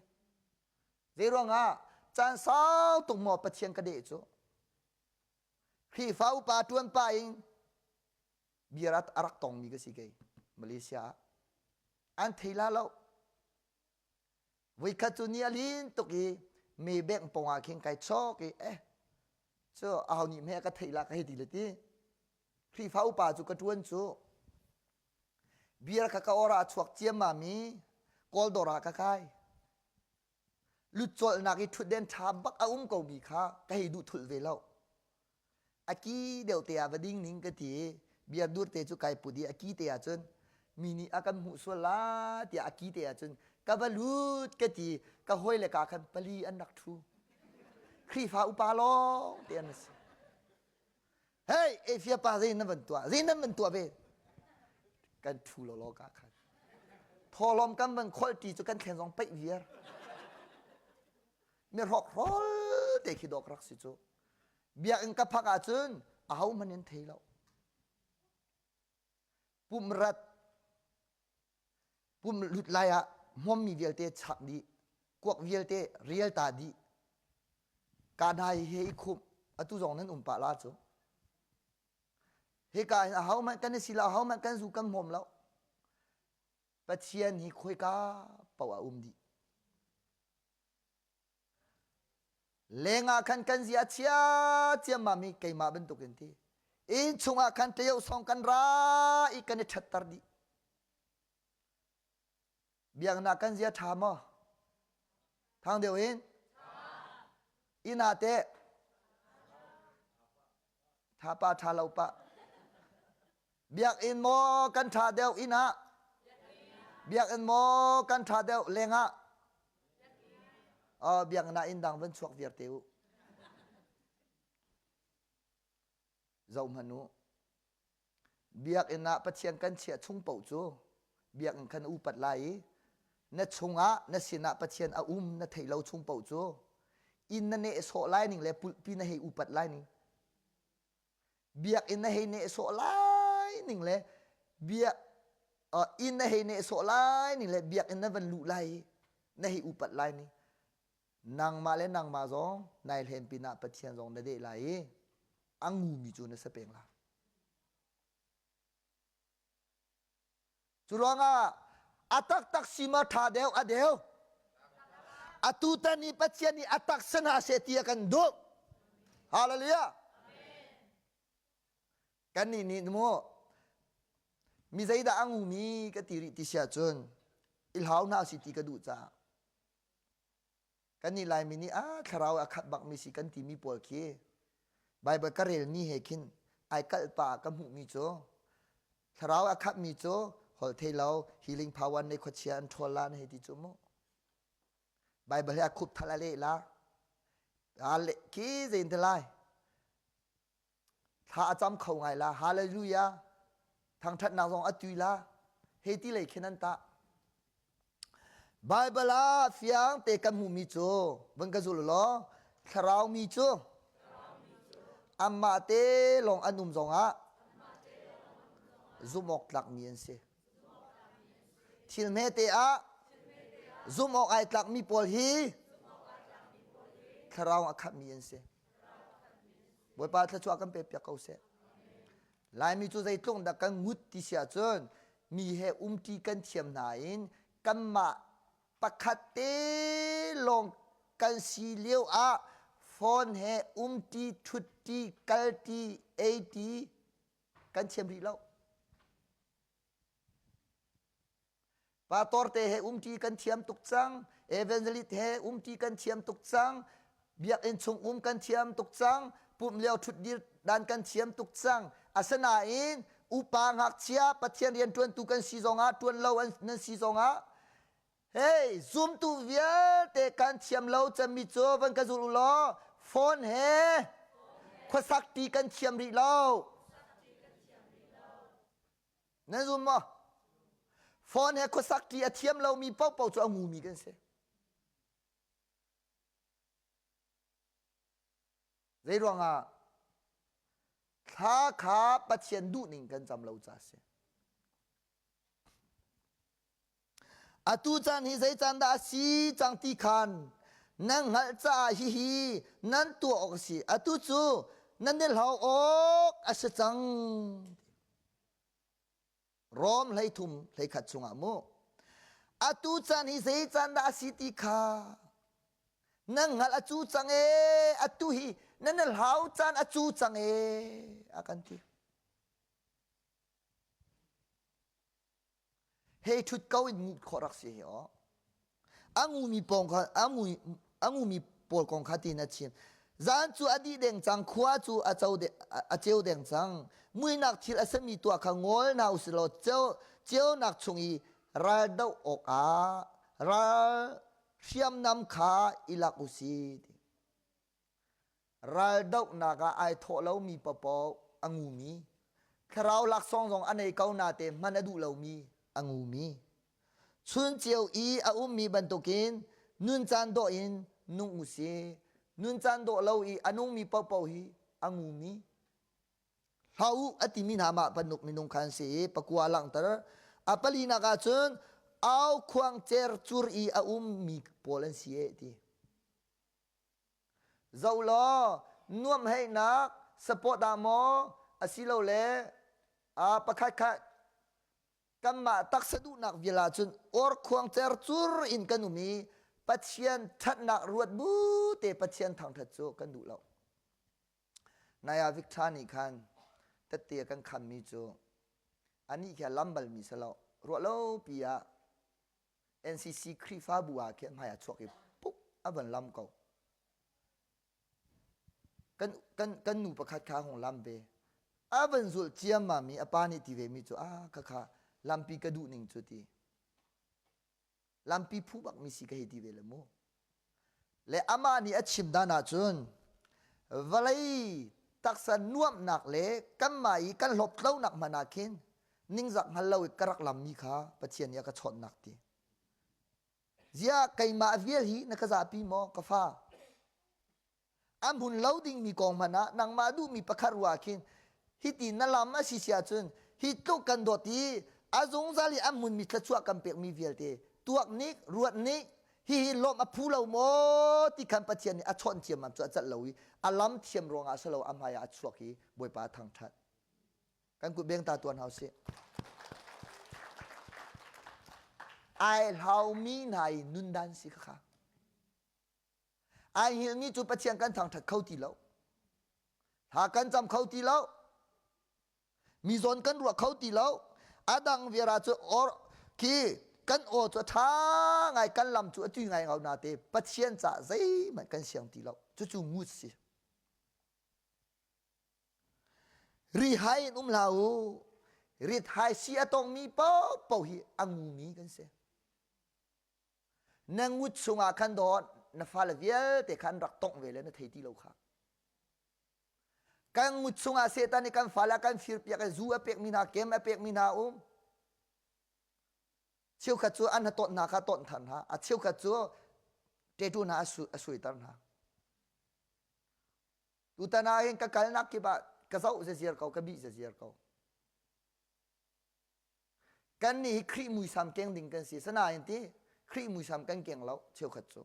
Zeiruangah caan sau tuk maw Pathian ka deh cu. Khrihfa upa ṭuan pah in bia a rak tongmi ka si kei Malaysia ah. An thei la lo. Voikhat cu ni a lin tuk i me bank pong ah khin kai chok i eh cu aho nih hme ka theih la ka hei ti le ti. Khrihfa upa cu ka ṭuan cu beer kha ka or ah a chuak ciammam i Kawl dawr ah ka kai. Lutcawlhnak i ṭhutden ṭha bak a um komi kha ka hei duh thulh ve lo. A ki deuh te ah va ding ning ka ti i beer dur te cu kai put i a ki te ah cun mi nih a kan hmuh sual la tiah a ki te ah cun ka va lut ka ti ka hawi le ka khan pali an rak ṭhu. Khrihfa upa lawng te an si. Hey, Efia pa zei nan van tuah? Zei nan van tuah ve? Kan ṭhu lawlaw ka khan. Thawlawm kan van kholh ṭi cu kan thlen zong paih viar. Mi hrawkhrol te khi dawk rak si cu. Biakinn ka phak ahcun aho hmanh in thei lo. Pumrat pum lut lai ah hmawmmi vialte chak dih kuak vialte rial ta dih ka hna hi he i khumh atu zong nan um pah la cu hika hin aho hmanh kan i si lo aho hmanh kan zu kan hmawm lo Pathian hi khoika paoh a um dih Leng ah khan kan zia chia ciammam hi keimah bantukin ti. Inn chungah khan ṭio song kan ra i kan i ṭhatter dih. Biaknak kan zia ṭha maw? Thang deuh in? Inn ah teh? Ṭha pa ṭha lo pa. Biakinn maw kan ṭha deuh inn ah? Biakinn maw kan ṭha deuh leng ah? Oh, biakinn ah inn dang van chuak viar te u. Zoh hmanh u. Biakinn ah Pathian kan chiah chung paoh cu biakinn khan upat lai i na chungah na sinah Pathian a um na theih lo chung paoh cu inn na nehsawh lai ning le pulhpi na hei upat lai ning biakinn na hei nehsawh lai ning le biak. Inn na hei nehsawh lai ni le biakinn na van luh lai i na hei upat lai ni nangmah le nangmah zong nai hlen pinah Pathian zong na deh lai i a ngumi cu na si peng lai. Cu ruangah a taktak si ma ṭha deuh a deu. Atu tan i Pathian nih a tak si hna seh ti a kan duh. Hallelujah. Kannih nih mu mi zeidah a ngumi ka ti rih ti si ahcun i hlau hna si ti ka duh caah kannih Laimi nih ah thlarau a khat bakmi si kan timi pawl khi Baibal ka relmi he khin ai kalh pah ka hmuhmi cu thlarau a khatmi cu holh thei lo healing power nei khuachia an ṭhawl la na hei ti cu mu Baibal hi a khup thal a leh la a leh khi zein te lai Thla a cam kho ngai la. Hallelujah. Thangṭhatnak zong a tui la. Hei ti lei khin an tah. Baibal ah fiang te kan hmuhmi cu van ka zul law thlarau mi cu amah te lawng an um zongah zumh awk tlakmi an si. Thil hmete ah zumh awk ai tlakmi pawl hi thlarau a khatmi an si. Bawipa thluachuah kan pek piak ko seh. Laimi cu zeitluk dah kan ngut ti si ahcun mi he umṭi kan thiam hna in kanmah pakhat te lawng kan si lio ah phone he umṭi, ṭhutṭi, kalṭi, eiṭi kan thiam rih lo. Pastor te he umṭi kan thiam tuk cang. Evangelist he umṭi kan thiam tuk cang. Biakinn chung um kan thiam tuk cang. Pumh lio ṭhutdir dan kan thiam tuk cang. Asinain upa ngakchia Pathian rian ṭuantu kan si zongah ṭuan lo nan si zongah hey zumtu vialte kan thiam lo cemmi cu van ka zul u law phone he khuasak ti kan thiam rih lo. Nan zum maw? Phone he khuasak ṭi a thiam lomi paohpaoh cu a ngumi kan si. Zei ruangah thla kha Pathian duhning kan cam lo ca si. Atu caan hi zei caan dah a si cang ti khan nan hngalh caah hihi nan tuah awk a si. Atu cu nan i hlau awk a si cang. Rom 13 hleikhat chungah mu. Atu caan hi zei caan dah a si ti kha nan hngalh a cu cang ee atu hi nan i hlau caan a cu cang ee a kan ti. Hei ṭhut ko in ngut khawh rak si hi aw. A ngumi pawng kha a ngu a ngumi pawl kong kha tiin a chim. Zan cu a dih deng cang, khua cu a co de, a ceu deng cang. Muinak thil a sami tuah kha ngol hna usih law ceu ceunak chung i ral doh awkah ral hriamnam kha i lak usih. Raldohnak ah ai thawh lomi paohpaoh a ngumi, thlarau laksawng zong a nei ko nate hman a duh lomi a ngumi. Chun cio i a ummi bantukin nun caan dawh in nung u si. Nun caan dawh lo i a nungmi paohpaoh hi a ngumi. Hlah u a timi hna mah bantuk minung kha an si i pakua a langhter. A palinak ah cun au khuang cer cur i a ummi pawl an si e ti. Zoh law nuamhheihnak support ah maw asilole pakhat khat kanmah taksa duhnak vial ahcun orkhuang cercur in kan um i Pathian ṭhatnak ruat bu te Pathian thangṭhat cu kan duh lo. Naya Victor nih khan tette a kan khammi cu anih khi a lam balmi si lo ruah lo pi ah NCC Khrihfabu ah khin hmai ah chuak i puk a van lam ko. Kan, kan, kan nu pakhat kha hung lam ve. A van zulh ciammam i a pa nih ti ve mi cu ah khakha lampi ka duh ning cu ti. Lampi phu bak mi si ka hei ti ve le mu. Le amah nih a chim dan ahcun vawlei taksa nuamhnak le kanmah i kan hlawptlonak hmanh ah khin ningzak hngal lo i ka rak lammi kha Pathian nih a ka chawnhnak ti. Ziah keimah vial hi na ka zahpi maw ka fa? A hmun lo dingmi kong hmanh ah nangmah duhmi pakhat ruah khin hiti na lam a si si ahcun hi tluk kan dawt i. A zungzal i a hmunmi thluachuah kan pekmi vialte tuak nih, ruat nih, hihi lawmh a phu lo maw ti khan Pathian nih a chawnh ciammam cu a celh lo i a lam thiam ruangah a si lo a hmai ah a chuak i Bawipa a thangṭhat. Kan kut beng ta tuan hau sih. Ai hlaumi hna i nundan si kha. Ai hngilhmi cu Pathian kan thangṭhat kho ti lo. Thla kan cam kho ti lo. Mi zawn kan ruah kho ti lo. A dang viara cu or khi kan aw cu a ṭha ngai kan lam cu a tui ngai ngau na te Pathian ca zeihmanh kan siang ti lo. Cucu ngut si. Rihai in um hlah u. Rithai si a tongmi paohpaoh hi a ngumi kan si. Na ngut chungah khan dawt na fale vialte khan rak tongh ve le na thei ti lo kha. Kan ngut chungah Satan nih kan fale a kan firpiak i zu a pekmi hna, kem a pekmi hna um. Cheukhat cu an hnatawt hna kha tawnh than hna. A cheukhat cu tattoo hna a suaiter hna. Tutan ah hin ka kalnak kip ah ka zoh zeziar ko, ka bih zeziar ko. Kan nih hi Khrih muisam keng ding kan si. Sanain ti Khrih muisam kan keng lo cheukhat cu.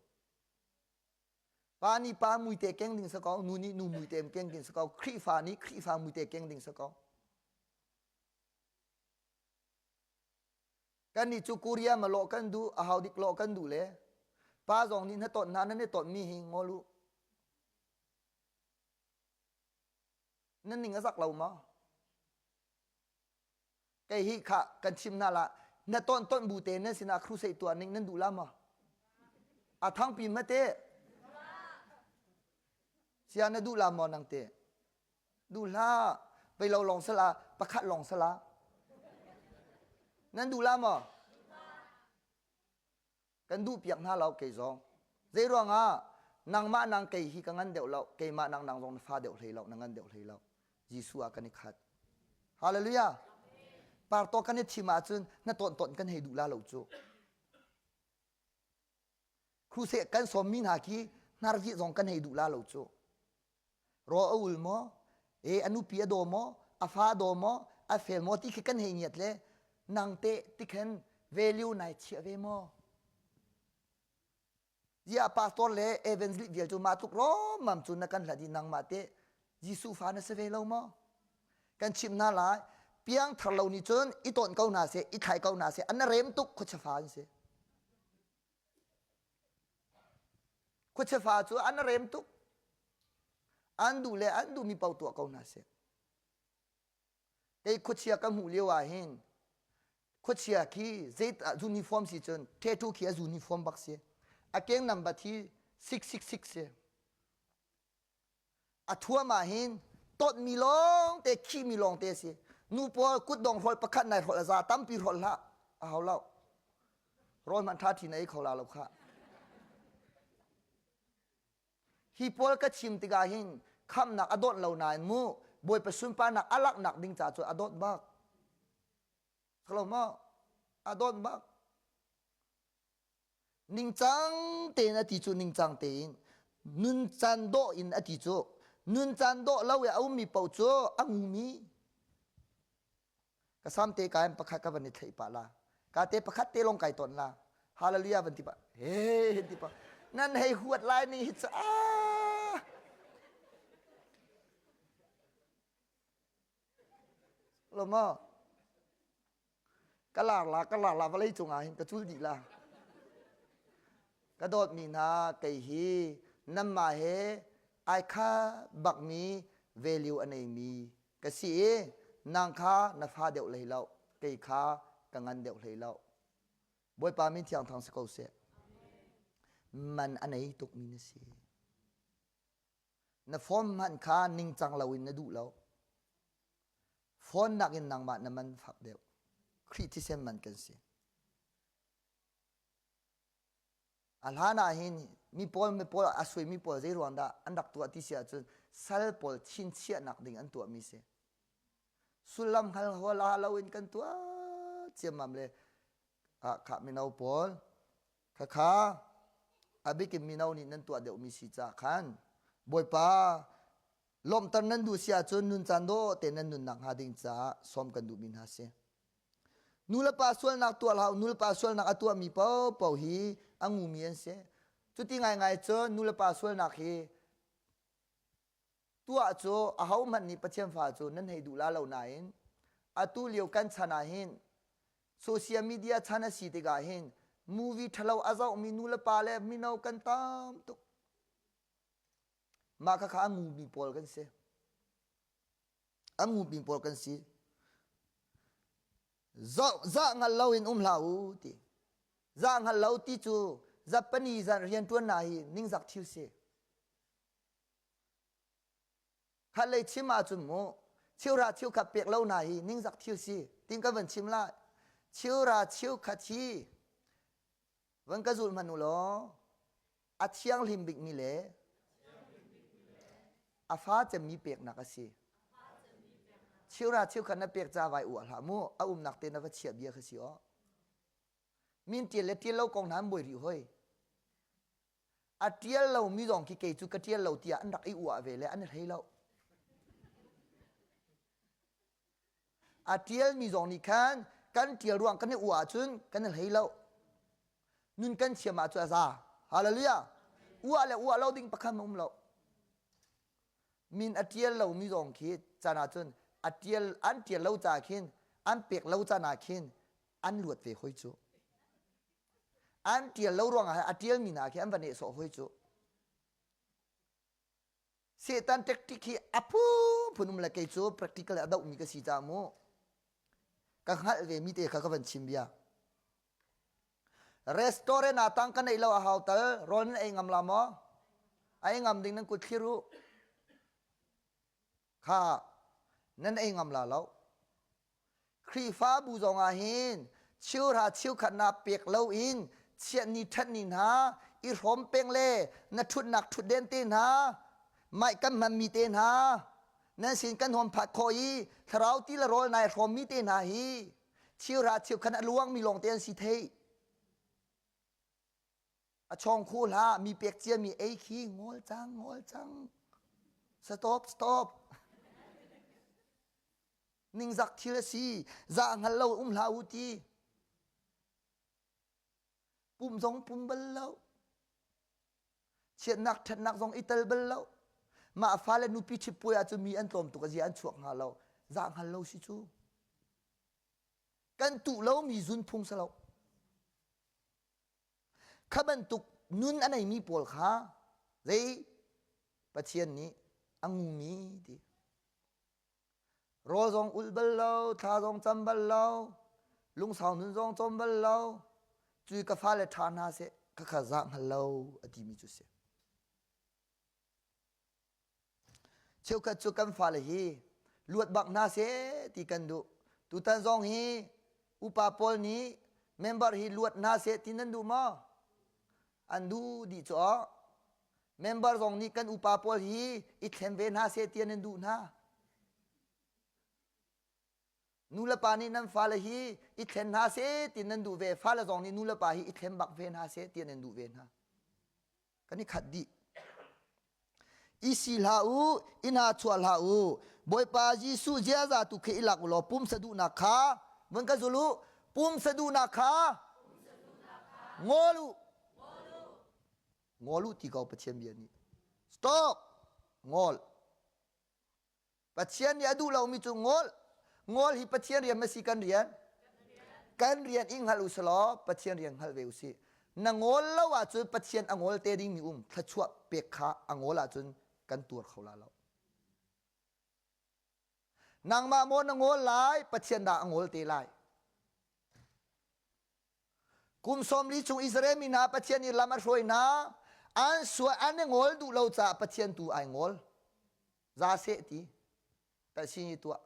Pa nih pa muite keng ding sa ko, nu nih nu muite keng ding sa ko, Khrihfa nih Khrihfa muite keng ding sa ko. Kan nih cu Korea ma lawh kan duh, a hau dik lawh kan duh le pa zong nih na ton hna nan i ton mi hi ngol u. Nan ning a zak lo maw? Kei hi kha kan chim hna la na ton ton bu te nan sinah crusade tuah ning nan duh la maw? A thangpi ma te? Sia na duh la maw nang te? Duh hlah. Pei lo lawng sala pakhat lawng sala. Nan duh la maw? Kan duh piak hna lo kei zong. Zei ruangah nangmah nang kei hi ka ngan deuh lo, keimah nang nang zong na fa deuh hlei lo, na ngan deuh hlei lo. Jesuh ah kan i khat. Hallelujah. Parto kan i thim ahcun na ton ton kan hei duh la lo cu. Crusade kan sawmmi hna khi hnarvih zong kan hei duh la lo cu. Ro a ul maw? E a nupi a daw maw? A fa a daw maw? A fel maw? Ti khi kan hei ngiat le nang te tikhen value nai chiah ve maw? Ziah pastor le evangelist vial cu mah tluk rawmmam cu na kan hlat i nangmah te Jesuh fa na si ve lo maw? Kan chimh hna lai piangthar lo nih cun i tawn ko hna seh, i thlai ko hna seh, an rem tuk khuachia fa an si. Khuachia fa cu an rem tuk. An duh le an duhmi paoh tuah ko hna seh. Kei khuachia ka hmuh lio ah hin khuachia khi zei uniform si cun tattoo khi a uniform bak si. A keng number thi 666 si. A thuam ah hin tonhmi lawngte khihmi lawngte a si. Nu pawl kutdong hrawl pakhat nai hrawl a za tampi hrawl hlah a hau lo. Rawl hmanh ṭha ṭhi na ei kho la lo khah. Hi pawl ka chim tikah hin khamnak a dawt lo nain mu Bawipa sunparnak a laknak ding ca cu a dawt bak. Lo maw? A dawt bak. Ningcang tein a ti cu ningcang tein nun caan dawh in a ti cu nun caan dawh lo i a ummi paoh cu a ngumi ka sam te ka in pakhat ka van i theih pah la ka te pakhat te lawng kai ton la hallelujah van ti pa he hin ti pa nan hei huat lai ni hi cu ah lo maw Ka lar la, ka lar la, vawlei cungah hin ka cul dih la. Ka dawtmi hna, kei hi nanmah he ai kha bakmi value a neimi ka si i nang kha na fa deuh hlei lo, kei kha ka ngan deuh hlei lo. Bawipa min thiang thang si ko seh. Man a nei tukmi na si. Na form hmanh kha ningcang loin na duh lo. Phone nakin nangmah na man fak deuh. Khrih thisen man kan si. A hlan ah hin mi pawl mi pawl a suaimi pawl zei ruang dah an rak tuah ti si ahcun sal pawl chinchiahnak ding an tuahmi si. Sullam hngal huala loin kan tuah ciammam le ah khah mino pawl khakha a bikin mino nih nan tuah deuhmi si caah khan Bawipa Lawmhter nan duh si ahcun nun caan dawh te nan nunnak hnga ding caah sawm kan duhmi hna si. Nulepa sualnak tuah hlah u, nulepa sualnak a tuahmi paohpaoh hi a ngumi an si. Cuti ngaingai cun nulepa sualnak hi tuah cu ahohmanh nih Pathian fa cu nan hei duh la lo nain atu lio kan chan ah hin social media chan a si tikah hin movie ṭhalo a zohmi nulepa le mino kan tam tuk. Mah khakha a ngumi pawl kan si. A ngumi pawl kan si. Zah hngal lo in um hlah u ti. Zah hngal lo ti cu Japanese zan rianṭuan na hi ningzak thil si. Khatlei chim ahcun mu cheuhra cheukhat pek lo hna hi ningzak thil si tin kan van chim lai. Cheuhra cheukhat hi van ka zulh hmanh u law a thianghlim bikmi le a fa cemmi peknak a si. Cheuhra cheukhat na pek ca vai uah hlah mu a umnak te na va chiah bia kha si aw. Min ṭial le ṭial lo kong hna an buai rih hoi. A ṭial lomi zong khi kei cu ka ṭial lo tiah an rak i uah ve le an i hlei lo. A ṭialmi zong nih khan kan ṭial ruang kan i uah ahcun kan i hlei lo. Nun kan thiam ahcun a za. Hallelujah. Uah le uah lo ding pakhat um lo. Min a ṭial lomi zong khi caan ahcun a ṭial an ṭial lo ca khin an pek lo caan ah khin an luat ve hoi cu. An ṭial lo ruangah a ṭialmi hna khi an va nehsawh hoi cu. Satan tactic hi a phunphun um le kei cu practical a dohmi ka si caah mu ka hngalh ve mi te kha ka van chim bia. Restaurant ah tang ka neih lo a hau tal rawl nan ei ngam la maw? A ei ngam ding nan kut thlir u. Kha nan ei ngam la lo. Khrihfabu zong ah hin cheuhra cheukhat na pek loin chiatni ṭhatni hna i hrawm peng le na ṭhutnak ṭhutden te hna maih kan hmanmi te hna nan sin kan huam phat khawh i thlarau ti le rawl nai hrawmmi te hna hi cheuhra cheukhat a luangmi lawng te an si thei. A chawng khu hlah mi pek ciami ei khi ngol cang ngol cang stop stop Ningzak thil a si. Zah hngal lo um hlah u ti. Pum zong pum bal lo. Chiatnak ṭhatnak zong i tel bal lo. Mah fale nupi ṭhit puai ahcun mi an tlawm tuk a zia an chuak hnga lo. Zah hngal lo si cu. Kan tuh lomi zun phung si lo. Kha bantuk nun a neimi pawl kha zei Pathian nih a ngumi ti. Rawl zong ulh bal lo, thla zong cam bal lo, lungsau nun zong cawm bal lo, cui ka fale ṭha hna seh, khakha zah hngal lo a timi cu si. Cheukhat cu kan fale hi luat bak hna seh ti kan duh. Tutan zong hi upa pawl nih member hi luat hna seh ti nan duh maw? An duh dih cu aw. Member zong nih kan upa pawl hi i thlen ve hna seh ti an duh hna. Nu le pa nih nan fale hi i thlen hna seh ti nan duh ve. Fale zong nih nu le pa hi i thlen bak ve hna seh ti an duh ve hna. Kan i khat dih. I si hlah u, i hna chuah hlah u. Bawipa Jesuh ziaza tu khi i lak u law pumsa duhnak kha vun ka zul u. Pumsa duhnak kha ngol u. Ngol u ti ko Pathian bia nih. Stop! Ngol. Pathian nih a duh lomi cu ngol. Ngol hi Pathian rian ma si kan rian? Kan rian i hngal u selaw Pathian rian hngal ve u sih. Na ngol lo ahcun Pathian a ngol te dingmi um thluachuah pek kha a ngol ahcun kan tuar kho la lo. Nangmah maw na ngol lai, Pathian dah a ngol te lai. Kum 40 chung Israel mi hna Pathian nih lam a hruai hna. An sual an i ngol duh lo caah Pathian tu ai ngol. Za seh ti. Pathian i tuah.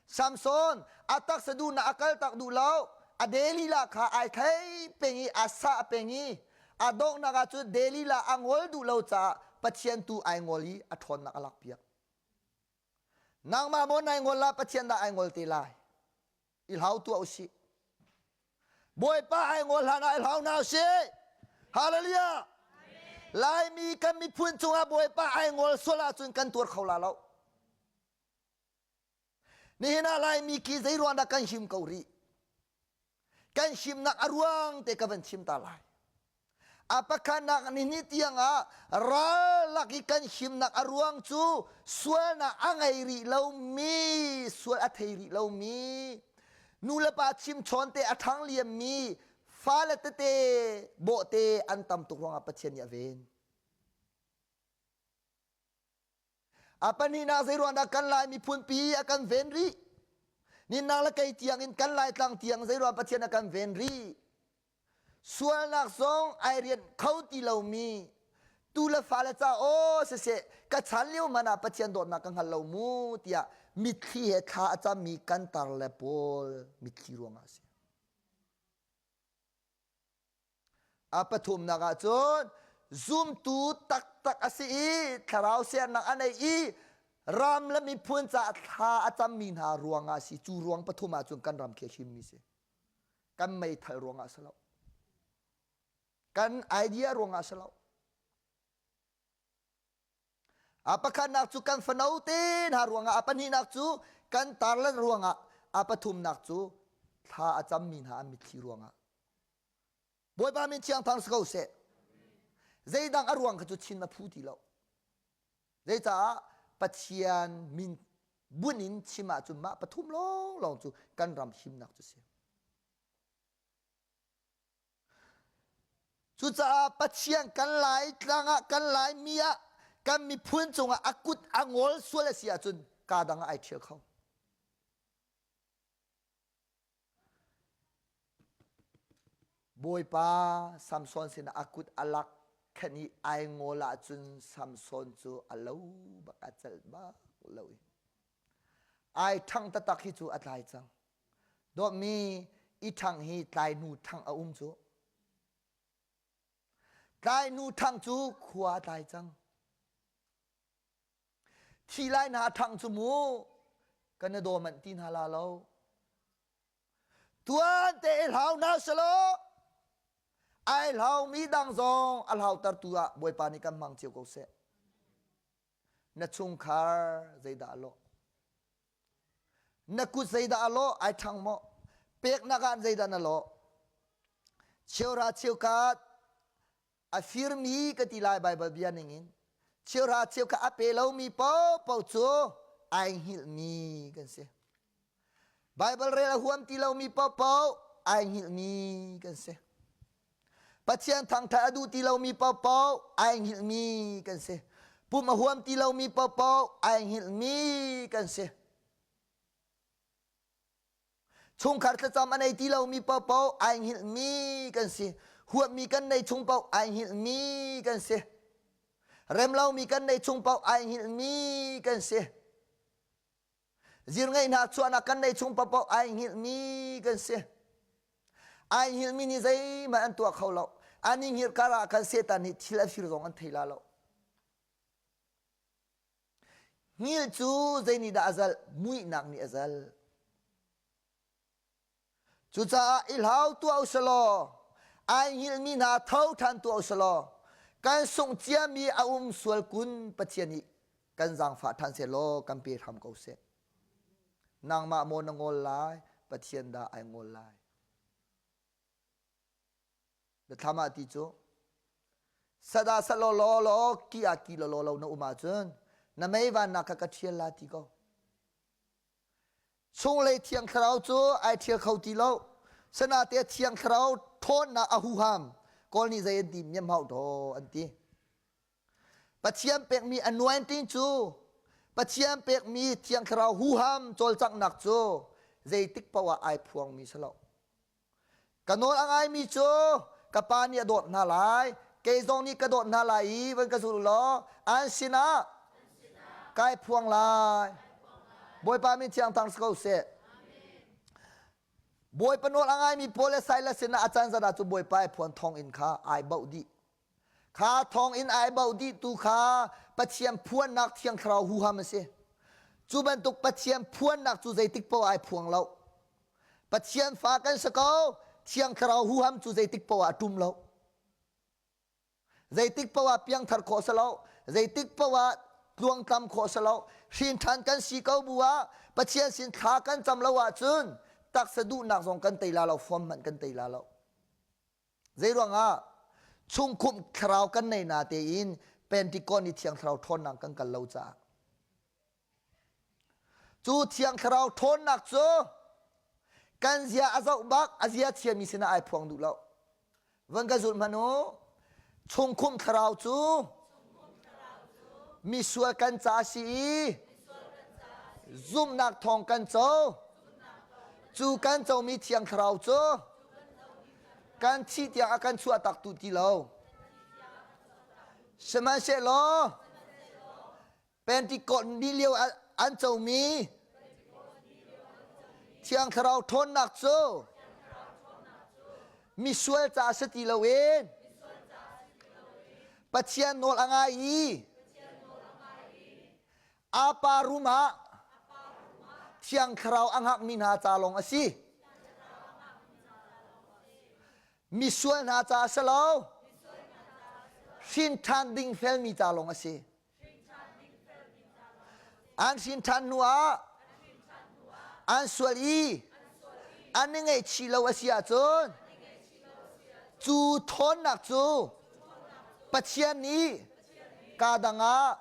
Samson a taksa duhnak a kal tak duh lo. A Delilah kha ai thei peng i a sah peng i a donghnak ah cun Delilah a ngol duh lo caah Pathian tu ai ngol i a ṭhawnnak a lakpiak. Nangmah maw nai ngol la Pathian dah ai ngol te lai. I hlau tuah usih. Bawipa ai ngol hlan ah i hlau hna usih. Hallelujah. Laimi kan miphun cungah Bawipa ai ngol sual ahcun kan tuar kho la lo. Nihin ah Laimi khi zei ruang dah kan him ko rih? Kan himnak a ruang te ka van chim ta lai. A pakhatnak nihnih tiang ah ral lak i kan himnak a ruang cu sualnak a ngei rih lomi, sual a thei rih lomi, nu le pa chimchawn te a ṭhang liammi fale tete bawhte an tam tuk ruangah Pathian nih a ven. A pahnihnak zei ruangah kan Lai miphunpi a kan ven rih? Ninnak le kei tiang in kan Laitlang tiang zei ruang Pathian a kan ven rih? Sualnak zong ai rianh kho ti lomi tu le fale ca aw siseh ka chan lio man ah Pathian dawtnak ka hngal lo mu tiah mitthli he thla a cammi kan tar le pawl mitthli ruangah a si. A pathumnak ah cun zumtu taktak a si i thlarau sernak a nei i ram le miphun caah thla a cammi hna ruangah a si. Cu ruang pathum ah cun kan ram khi a himmi si. Kan meithal ruangah a si lo. Kan idea ruangah a si lo. A pakhatnak cu kan fano te hna ruangah, a pahnihnak cu kan tarlan ruangah, a pathumnak cu thla a cammi hna an mitthli ruangah. Bawipa min thiang thang si ko seh. Zeidang a ruang kha cu chin a phu ti lo. Zeicah Pathian min bunh in chim ahcun mah pathum lawnglawng cu kan ram himnak cu si. Cucaah Pathian kan Laitlang ah kan Laimi ah kan miphun cungah a kut a ngol sual a si ahcun kaa dang ah ai ṭhial kho. Bawipa Samson sinah a kut a lak khan i ai ngol ahcun Samson cu a lo bak a celh bak lo i ai ṭhang taktak hi cu a tlai cang. Dawtmi i ṭhang hi tlai hnu ṭhang a um cu. Tlai hnu ṭhang cu khua a tlai cang. Thi lai hna ṭhang cu mu kan i daw manh ti hna la lo. Tuan te i hlau hna selaw ai hlaumi dang zong a hlautertu ah Bawipa nih kan hmang cio ko seh. Na chungkhar zeidah a lawh? Na kut zeidah a lawh? Ai ṭhang maw? Peknak ah zeidah na lawh? Cheuhra cheukat a firmi ka ti lai Baibal bia ningin cheuhra cheukhat a pe lomi paohpaoh cu ai hngilhmi kan si. Baibal rel a huam ti lomi paohpaoh ai hngilhmi kan si. Pathian thangṭhat a duh ti lomi paohpaoh ai hngilhmi kan si. Pum a huam ti lomi paohpaoh ai hngilhmi kan si. Chungkhar thlacam a nei ti lomi paohpaoh ai hngilhmi kan si. Huatmi kan nei chung paoh ai hngilhmi kan si. Remlomi kan nei chung paoh ai hngilhmi kan si. Zirngeihnak chuahnak kan nei chung paohpaoh ai hngilhmi kan si. Ai hngilhmi nih zeihmanh an tuah kho lo. An i hngilh kar ah khan Satan nih thil a fir zong an thei la lo. Hngilh cu zei nih dah a zalh? Muihnak nih a zalh. Cucaah i hlau tuah u selaw, ai hngilhmi hna tho ṭhan tuah u selaw, kan sungh ciami a um sual kun Pathian nih kan zaangfah ṭhan sehlaw kan pe hram ko seh. Nangmah maw na ngawl lai, Pathian dah ai ngawl lai. Biathlam ah ti cu sada sa law law law ki ah ki law law lo na um ahcun na mei vannak kha ka ṭhial la ti ko. Chunglei Thiang Thlarau cu ai ṭhial kho ti lo. Sanate Thiang Thlarau ṭhawnnak a huham Kawl nih zei an ti miamhau daw an ti. Pathian pekmi anointing cu Pathian pekmi Thiang Thlarau huham cawlcanghnak cu zeitik paoh ah ai phuangmi si lo. Ka nawl a ngaimi cu ka pa nih a dawt hna lai, kei zong nih ka dawt hna lai i van ka zul law an sinah kai phuang lai. Bawipa min thiang thang si ko seh. Bawipa nawl a ngaimi Paul le Silas sinah a caan zat ah cu Bawipa i phuan thawnginn kha ai bauh dih. Kha thawnginn ai bauh dih tu kha Pathian phuannak Thiang Thlarau huham a si. Cu bantuk Pathian phuannak cu zeitik paoh ai phuang lo. Pathian fa kan si ko. Thiang Thlarau huham cu zeitik paoh ah a ṭum lo. Zeitik paoh ah piangthar khawh si lo. Zeitik paoh ah Tluangtlam khawh si lo. Hrin ṭhan kan si ko bu ah Pathian sin thla kan cam lo ahcun taksa duhnak zong kan tei la lo, fom hmanh kan tei la lo. Zei ruangah chungkhumh thlarau kan nei na tein Pentecost ni thiang thlarau ṭhawnnak kan kal lo caah. Cu thiang thlarau ṭhawnnak cu kan zia a zoh bak a zia thiami sinah ai phuang duh lo. Van ka zulh hmanh u. Chungkhumh thlarau cu misual kan ca a si i zumhnak thawng kan co. Cu kan comi thiang thlarau cu kan thih tiang a kan chuah tak tu ti lo. Sihmanhsehlaw Pentecost ni lio an comi Thiang Thlarau ṭhawnnak cu misual ca si ti loin Pathian nawl a ngai i a pa rum ah Thiang Thlarau a hngakmi hna ca lawng a si. Misual hna ca a si lo. Hrin ṭhan ding felmi ca lawng a si. An hrin ṭhan hnuah an sual i an i ngaihchih lo a si ahcun cu ṭhawnnak cu Pathian nih kaa dang ah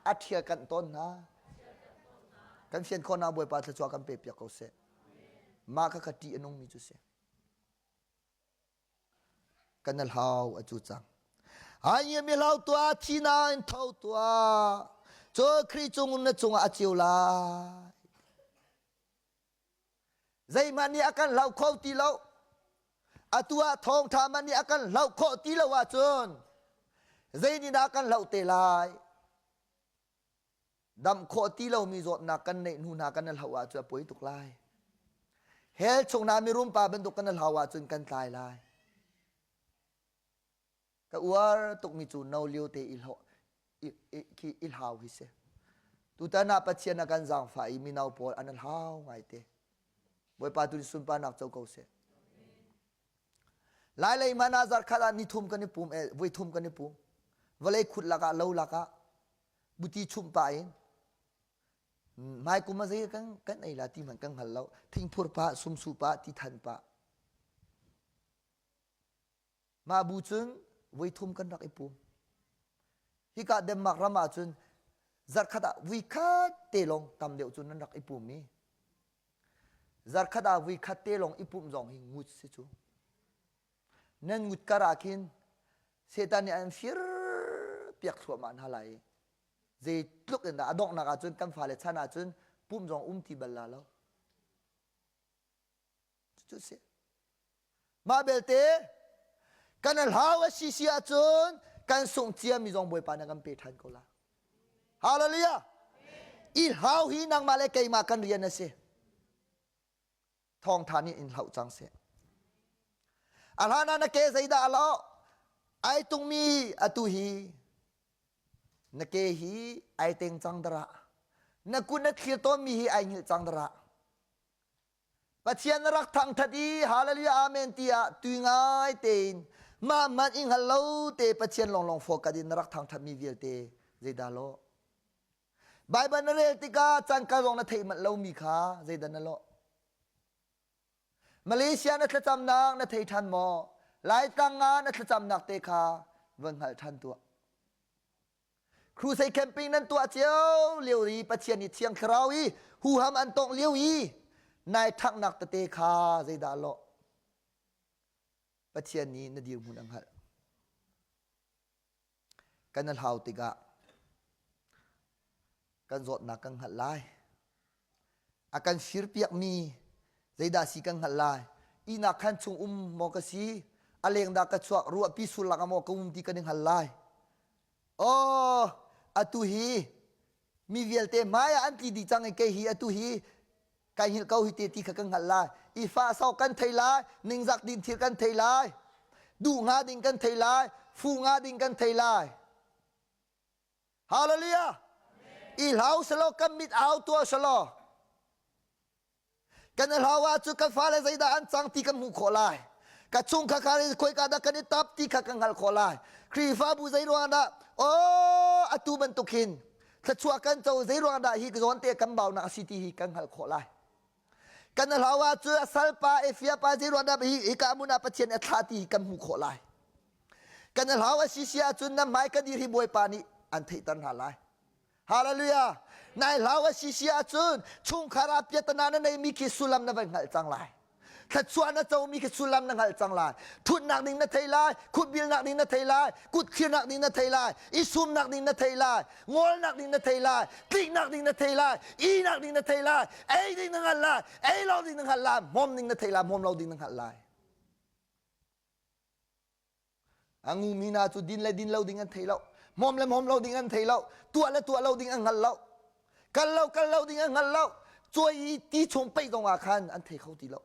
a ṭhial kanh tawn hna. Kan fian khawhnak Bawipa thluachuah kan pe piak ko seh. Mah kha kha ṭih a nungmi cu si. Kan i hlau a cu cang. Ai mi hlau tuah thi nain tho tuah. Cu Khrih cung na cungah a ceu lai. Zeihmanh nih a kan hlau kho ti lo. Atu ah thawngṭha man nih a kan hlauh khawh ti lo ahcun zei nih dah kan hlauh te lai? Dam khawh ti lomi zawtnak kan neih hnu hna kan i hloh ahcun a poi tuk lai. Hell chung hna mirum pa bantuk kan i hlau ahcun kan tlai lai. Ka uar tukmi cu no lio te i hloh i, i, khi i hlau hi si. Tutan ah Pathian a kan zaangfah i mino pawl an i hlau ngaite. Bawipa tu nih sunparnak co ko seh. Lailei hmanh ah zarkhat ah nithum kan i pum, eh, voi thum kan i pum. Vawlei khut lakah, lo lakah, buti chumh pah in hmaikum a zei kan kan ei la ti hmanh kan hngal lo thingphur pah sumsu pah ti than pah mah bu cun voi thum kan rak i pum hika Denmark ram ah cun zarkhat ah vui khat te lawng tam deuh cun nan rak i pum i zarkhat ah vui khat te lawng i pumh zong hi ngut si cu Nan ngut kar ah khin Satan nih an fir piak thluahmah hna lai i zeitluk in dah a donghnak ahcun kan fale chan ahcun pumh zong um ti bal la lo. Cucu si. Mah belte kan hlau a si si ahcun kan sungh ciami zong Bawipa nih kan pe ṭhan ko la. Hallelujah! I hlau hi nangmah le keimah kan rian a si. Thawngtha nih in hloh cang seh. A hlan ah na ke zeidah a lawh? Ai tungmi atu hi na ke hi ai teng cang dara. Na kut na thlir tawnmi hi ai hngilh cang dara. Pathian na rak thangthat i hallelujah amen tiah tui ngai tein mah man i hngal lo te Pathian lawnglawng fawkat in na rak thangthatmi vialte zeidah lawh? Baibal na rel tikah cangka zong na theih manh lomi kha zeidah na lawh? Malaysia na thlacamnak na thei ṭhan maw? Laitlang ah na thlacamnak te kha van hngal ṭhan tuah. Crusade camping nan tuah cio lio i Pathian i Thiang Thlarau i huham an tongh lio i nai ṭhanghnak tete kha zeidah lawh? Pathian nih na dirhmun a hngalh. Kan i hlau tikah kan zawtnak kan hngalh lai. A kan firpiakmi zeidah si kan hngalh lai. Ihnak khan chung um maw ka si, a leng dah ka chuak, ruahpi sur lakah maw ka um ti kan i hngal lai. Oh, atu hi mi vialte hmai ah an tli dih cang i kei hi atu hi kai hngilh ko hi te ti kha kan hngalh lai i fa sau kan thei lai ningzak din thil kan thei lai duh nga ding kan thei lai fu nga ding kan thei lai hallelujah i hlau selaw kan mit au tuah selaw kan i hlau ah cu kan fale zeidah an cang ti kan hmuh khawh lai ka chung kha kha khoika dah kan i tap ti kha kan hngalh khawh lai Khrihfabu zei ruang dah oh atu bantuk hin. Thluachuah kan co zei ruang dah hi zawn te kan baunak a si ti hi kan hngalh khawh lai. Kan hlau ahcun a salpa Efia pa zei ruang dah hi hika hmun ah Pathian a thlah ti hi kan hmuh khawh lai. Kan hlau a si si ahcun na hmai ka dir hi Bawipa nih an theihter hna lai. Hallelujah. Nai hlau a si si ahcun chungkhar ah piatana na neimi khi sullam na van hngalh cang lai. Thluachuah na comi khi sullam na hngalh cang lai. Thutnak ding na thei lai, khutbilnak ding na thei lai, kutthirnak ding na thei lai, i sumnak ding na thei lai, ngolnak ding na thei lai, tliknak ding na thei lai, ihnak ding na thei lai, ei ding na hngalh lai, ei lo ding na hngalh lai, hmawm ding na thei lai, hmawm lo ding na hngalh lai. A ngumi hna cu din le din lo ding an thei lo. Hmawm le hmawm lo ding an thei lo. Tuah le tuah lo ding an hngal lo. Kal lo kal lo ding an hngal lo. Cuai i ti chung peih zong ah khan an thei kho ti lo.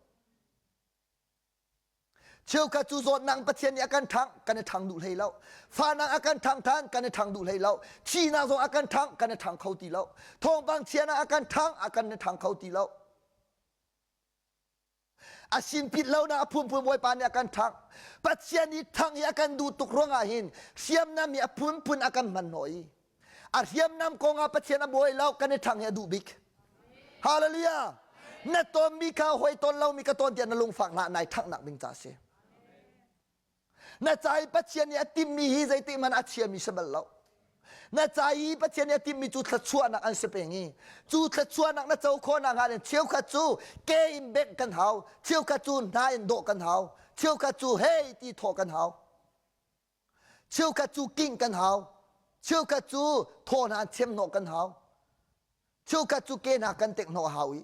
Cheukhat cu zawtnak Pathian nih a kan ṭhangh, kan i ṭhang duh hlei lo. Fahnak a kan ṭhangh ṭhan, kan i ṭhang duh hlei lo. Thihnak zong a kan ṭhangh, kan i ṭhang kho ti lo. Thawngpang chianak a kan ṭhangh, a kan i ṭhang kho ti lo. A sinpit lonak a phunphun Bawipa nih a kan ṭhangh. Pathian i ṭhangh hi a kan duh tuk ruangah hin hriamnam hi a phunphun a kan hman hnawh i a hriamnam kongah Pathian a buai lo kan i ṭhangh hi a duh bik. Hallelujah! Na tawnmi kha hoi tawn lomi ka tawn tiah na lungfak hlah nai ṭhanghnak ding ca a si. Na ca i Pathian nih a timhmi hi zeitik hmanh a chiami si bal lo. Na ca i Pathian nih a timhmi cu thluachuahnak an si peng i cu thluachuahnak na co khawhnak hnga ding cheukhat cu ke in bengh kan hau, cheukhat cu hna in dawh kan hau, cheukhat cu hei ti thawh kan hau, cheukhat cu kingh kan hau, cheukhat cu thaw hna chem hnawh kan hau, cheukhat cu ke hna kan tek hnawh a hau i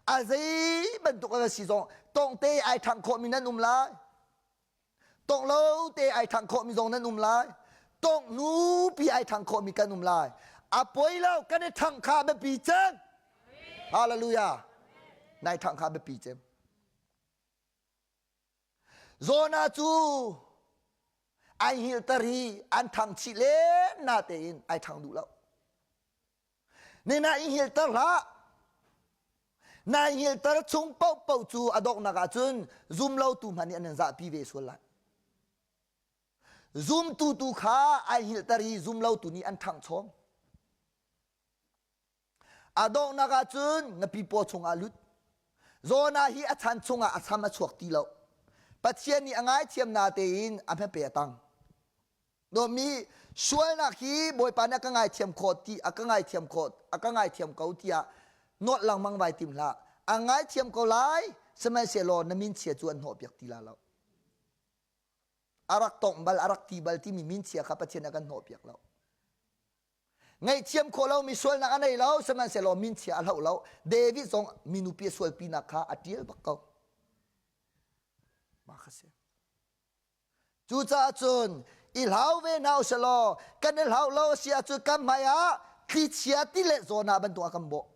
A zei bantuk an si zong tongte ai ṭhangh khawhmi nan um lai. Tongh lo te ai ṭhangh khawhmi zong nan um lai. Tongh nupi ai ṭhangh khawhmi kan um lai. A poi lo kan i ṭhangh kha biapi cem. Hallelujah. Nai ṭhangh kha biapi cem. Jonah cu ai hngilhter i an ṭhang chih len na tein ai ṭhang duh lo. Nina i hngilhter hlah. Nai hngilhter chung paohpaoh cu a donghnak ahcun zumlotu hmanh nih an in zahpi ve sual lai. Zumtu tu kha ai hngilhter i zumlotu nih an ṭhangh chawm. A donghnak ahcun ngapi paw chungah lut. Jonah hi a chan chungah a sam a chuak ti lo. Pathian nih a ngaithiam na tein a hmape a tang. Dawmi sualnak hi Bawipa nih a ka ngaithiam khawh ti a ka ngaithiam khawh a ka ngaithiam ko tiah nawlh lengmang vai tim hlah. A ngaithiam ko lai sihmanhsehlaw na min chia cu an hnawhpiak ti la lo. A rak tongh bal a rak ti bal timi min chia kha Pathian a kan hnawhpiak lo. Ngaihthiam khawh lomi sualnak a nei lo sihmanhsehlaw min chia a hloh lo. David zong minupi a sualpinak kha a ṭial bak ko. Mah kha si. Cucaah cun i hlau ve hna u law kan i hlau lo a si ahcun kan hmai ah thlichia tilet zawn ah bantuk a kan bawh.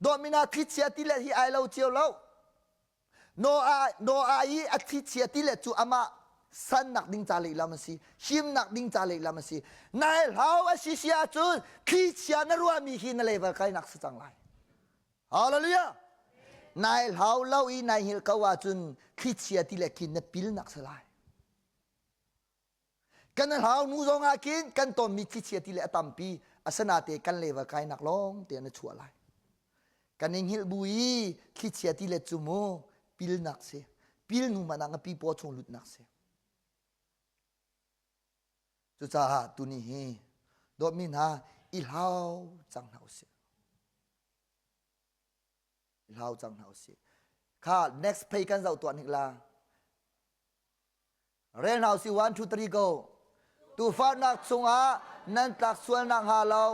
Dawtmina thlichia tilet hi ai lo cio lo. Noah, Noah i a thlichia tilet cu amah sannak ding ca lehlam a si, himnak ding ca lehlam a si. Nai hlau a si si ahcun thlichia na ruahmi hi na level kainak si cang lai. Hallelujah! Nai hlau lo i nai hngilh ko ahcun thlichia ti le khin na pilnak si lai. Kan hlau nu zong ah khin kan tonmi thlichia ti le a tampi asanate kan level kainak lawng te na chuah lai. Kan i hngilh bu i thlichia ti le cu mu pilnak si. Pil hnu hmanh ah ngapi paw chung lutnak si. Cucaah tuni hi dawtmi hna i hlau cang hna usih. Hlau cang hna usih. Kha next page kan zoh tuah hnik la. Rel hna usih 1 2 3 go. Tuufarnak chungah nan tlak sualnak hnga lo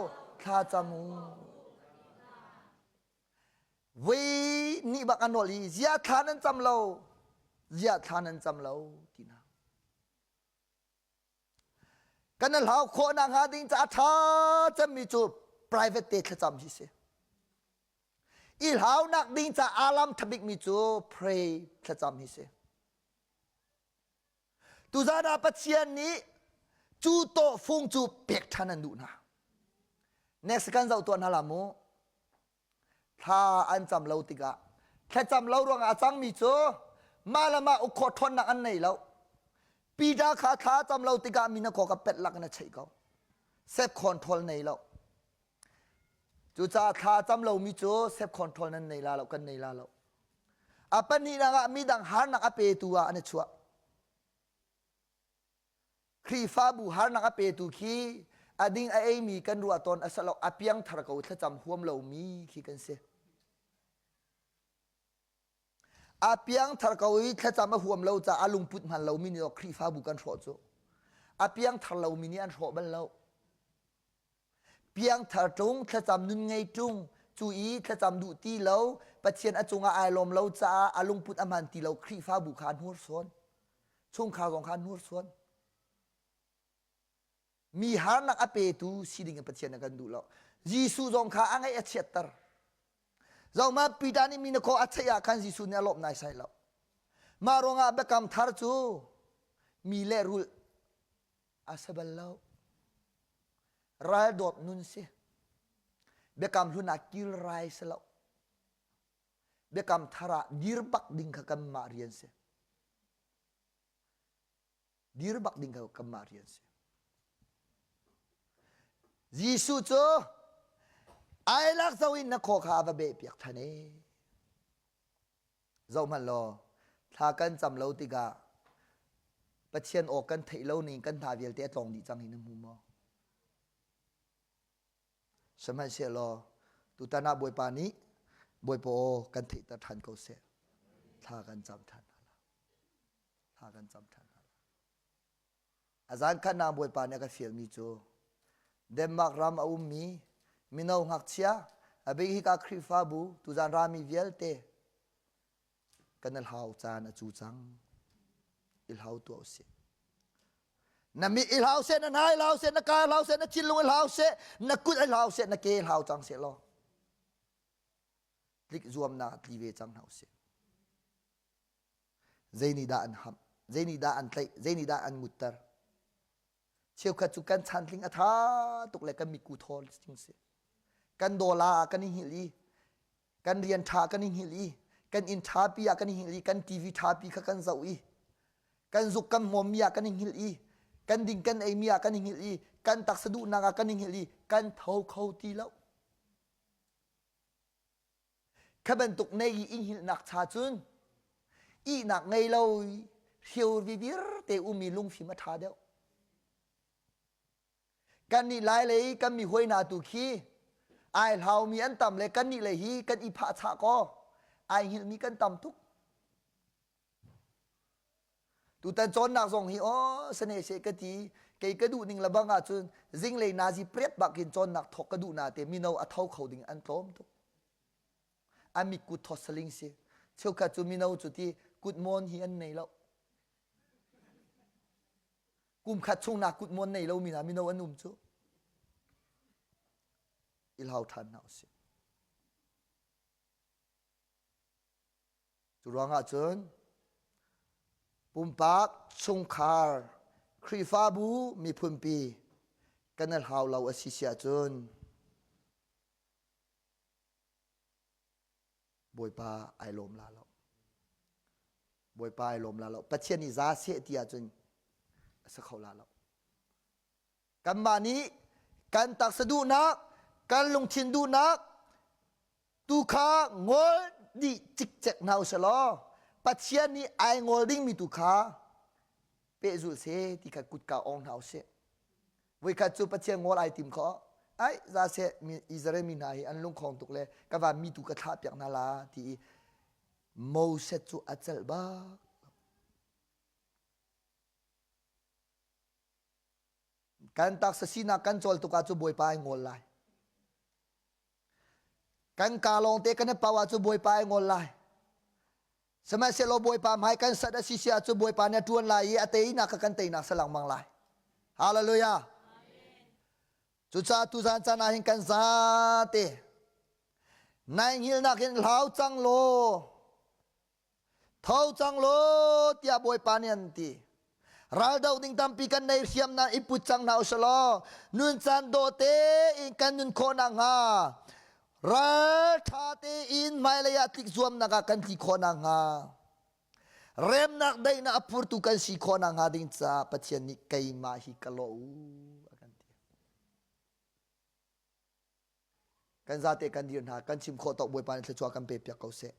thla cam u. Voi nih bak an nawl i zia thla nan cam lo zia thla nan cam lo ti hna. Kan hlau khawh nakhnga ding caah ṭha cemmi cu private te thlacam hi si. I hlaunak ding caah alam ṭha bikmi cu pray thlacam hi si. Tuzan ah Pathian nih cu tawhfung cu pek ṭhan an duh hna. Next kan zoh tuah hna la mu. Thla an cam lo tikah thlacam lo ruangah a cangmi cu mah le mah uk khawh ṭhawnnak an nei lo. Peter kha thla cam lo tikah mi na kaw ka pet lak in a cheih ko. Self control nei lo. Cucaah thla cam lomi cu self control nan nei la lo, kan nei la lo. A pahnihnak ah midang harnak a petu ah an i chuah. Khrihfabu harnak a petu khi a ding a eimi kan ruah tawn a si lo, a piangthar ko thlacam huam lomi khi kan si. A piangthar ko i thlacam a huam lo caah a lungput hman lomi nih Khrihfabu kan hrawh cu. A piangthar lomi nih an hrawh bal lo. Piangthar ṭung, thlacam nun ngei ṭung, cu i thlacam duh ti lo, Pathian a cungah ai lawm lo caah a lungput a hman ti lo Khrihfabu kha a hnursuan. Chungkhar zong kha a hnursuan. Mi harnak a petu si ding in Pathian a kan duh lo. Jesuh zong kha a ngaih a chiatter. Zohma Peter nih mi na khaw a theih ah khan Jesuh nih a lawmh naisai lo. Mah ruangah biakam thar cu mi lehrulh a si bal lo. Ral dawt nun si. Biakam hlun ah kilrai si lo. Biakam thar ah dir bak ding kha kanmah rian si. Dir bak ding kha kanmah rian si. Jesuh cu ai lak zo in na khaw kha a va beh piak than e. Zoh hmanh law, thla kan cam lo tikah Pathian aw kan theih lo ning kan hna vialte a tlawng dih cang hi na hmu maw? Sihmanhsehlaw tutan ah Bawipa nih Bawipa aw kan theihter ṭhan ko seh. Thla kan cam ṭhan hna la. Thla kan cam ṭhan hna la. A zan khatnak Bawipa nih a ka fialmi cu Denmark ram a ummi mino ngakchia a bik hika Khrihfabu tuzan rami vialte kan i hlau caan a cu cang. I hlau tuah usih. Na mit i hlau seh, na hna i hlau seh, na ka i hlau seh, na thinlung i hlau seh, na kut i hlau seh, na ke i hlau cang seh law tlik zuamnak tli ve cang hna usih. Zei nih dah an hamh? Zei nih dah an tlaih? Zei nih dah an ngutter? Cheukhat cu kan chantling a tha tuk le kan mitku thawl ding si. Kan dawla ah kan i hngilh i kan rian ṭha kan i hngilh i kan inn ṭhapi ah kan i hngilh i kan TV ṭhapi kha kan zoh i kan zuk kan hmawmmi ah kan i hngilh i kan ding kan eimi ah kan i hngilh i kan taksa duhnak ah kan i hngilh i kan tho kho ti lo. Kha bantuk nei i hngilhnak cha cun ihnak ngei lo i hrio vivir te ummi lungfim a ṭha deuh. Kannih lai lei kan mi huai hna tu khi ai hlaumi an tam le kannih lei hi kan i phah chah kaw ai hngilhmi kan tam tuk. Tutan cawnnak zong hi aw sane she ka ti kei ka duh ning lebang ahcun zinglei nazi prep bak in cawnnak thawk ka duh na te mino a tho kho ding an tlawm tuk. A mit kut thawt saling si. Cheukhat cu mino cu ti kut mawn hi an nei lo. Kum khat chung na kut mawn nei lo mi hna mino an um cu. I hlau ṭhan hna usih. Cu ruangah cun pumpak, chungkhar, Khrihfabu, miphunpi kan i hlau lo a si si ahcun Bawipa ai lawm la lo. Bawipa ai lawm la lo. Pathian nih za seh ti ahcun a si kho la lo. Kanmah nih kan taksa duhnak, kan lungthin duhnak tu kha ngol dih cikcek hna usih law Pathian nih ai ngol dingmi tu kha pehzulh seh ti kha kutka ong hna usih. Voikhat cu Pathian ngol ai tim kho ai za seh Israel mi hna hi an lungkhong tuk le ka van mi tu ka thlah piak hna la ti i Moses cu a celh bak. Kan taksa sinak kan cawl tuk ahcun Bawipa ai ngol lai. Kan kaa lawngte kan i pau ahcun Bawipa ai ngol lai. Sihmanhsehlaw Bawipa hmai kan sat a si si ahcun Bawipa nih a ṭuan lai i a teinak kha kan teinak si lengmang lai. Hallelujah. Cucaah tuzan caan ah hin kan zate nai hngilnak in hlau cang law Tho cang law tiah Bawipa nih an ti. Raldoh ding tampi kan nei hriamnam i put cang hna usih law nun caan dawh tein kan nun khawh nakhnga ral ṭha tein hmailei ah tlik zuamnak ah kan tli khawh nakhnga remnak daihnak a phurtu kan si khawh nakhnga ding caah Pathian nih keimah hi ka lawh u a kan ti. Kan zate kan dir hna, kan chim khawh tawk Bawipa nih thluachuah kan pe piak ko seh.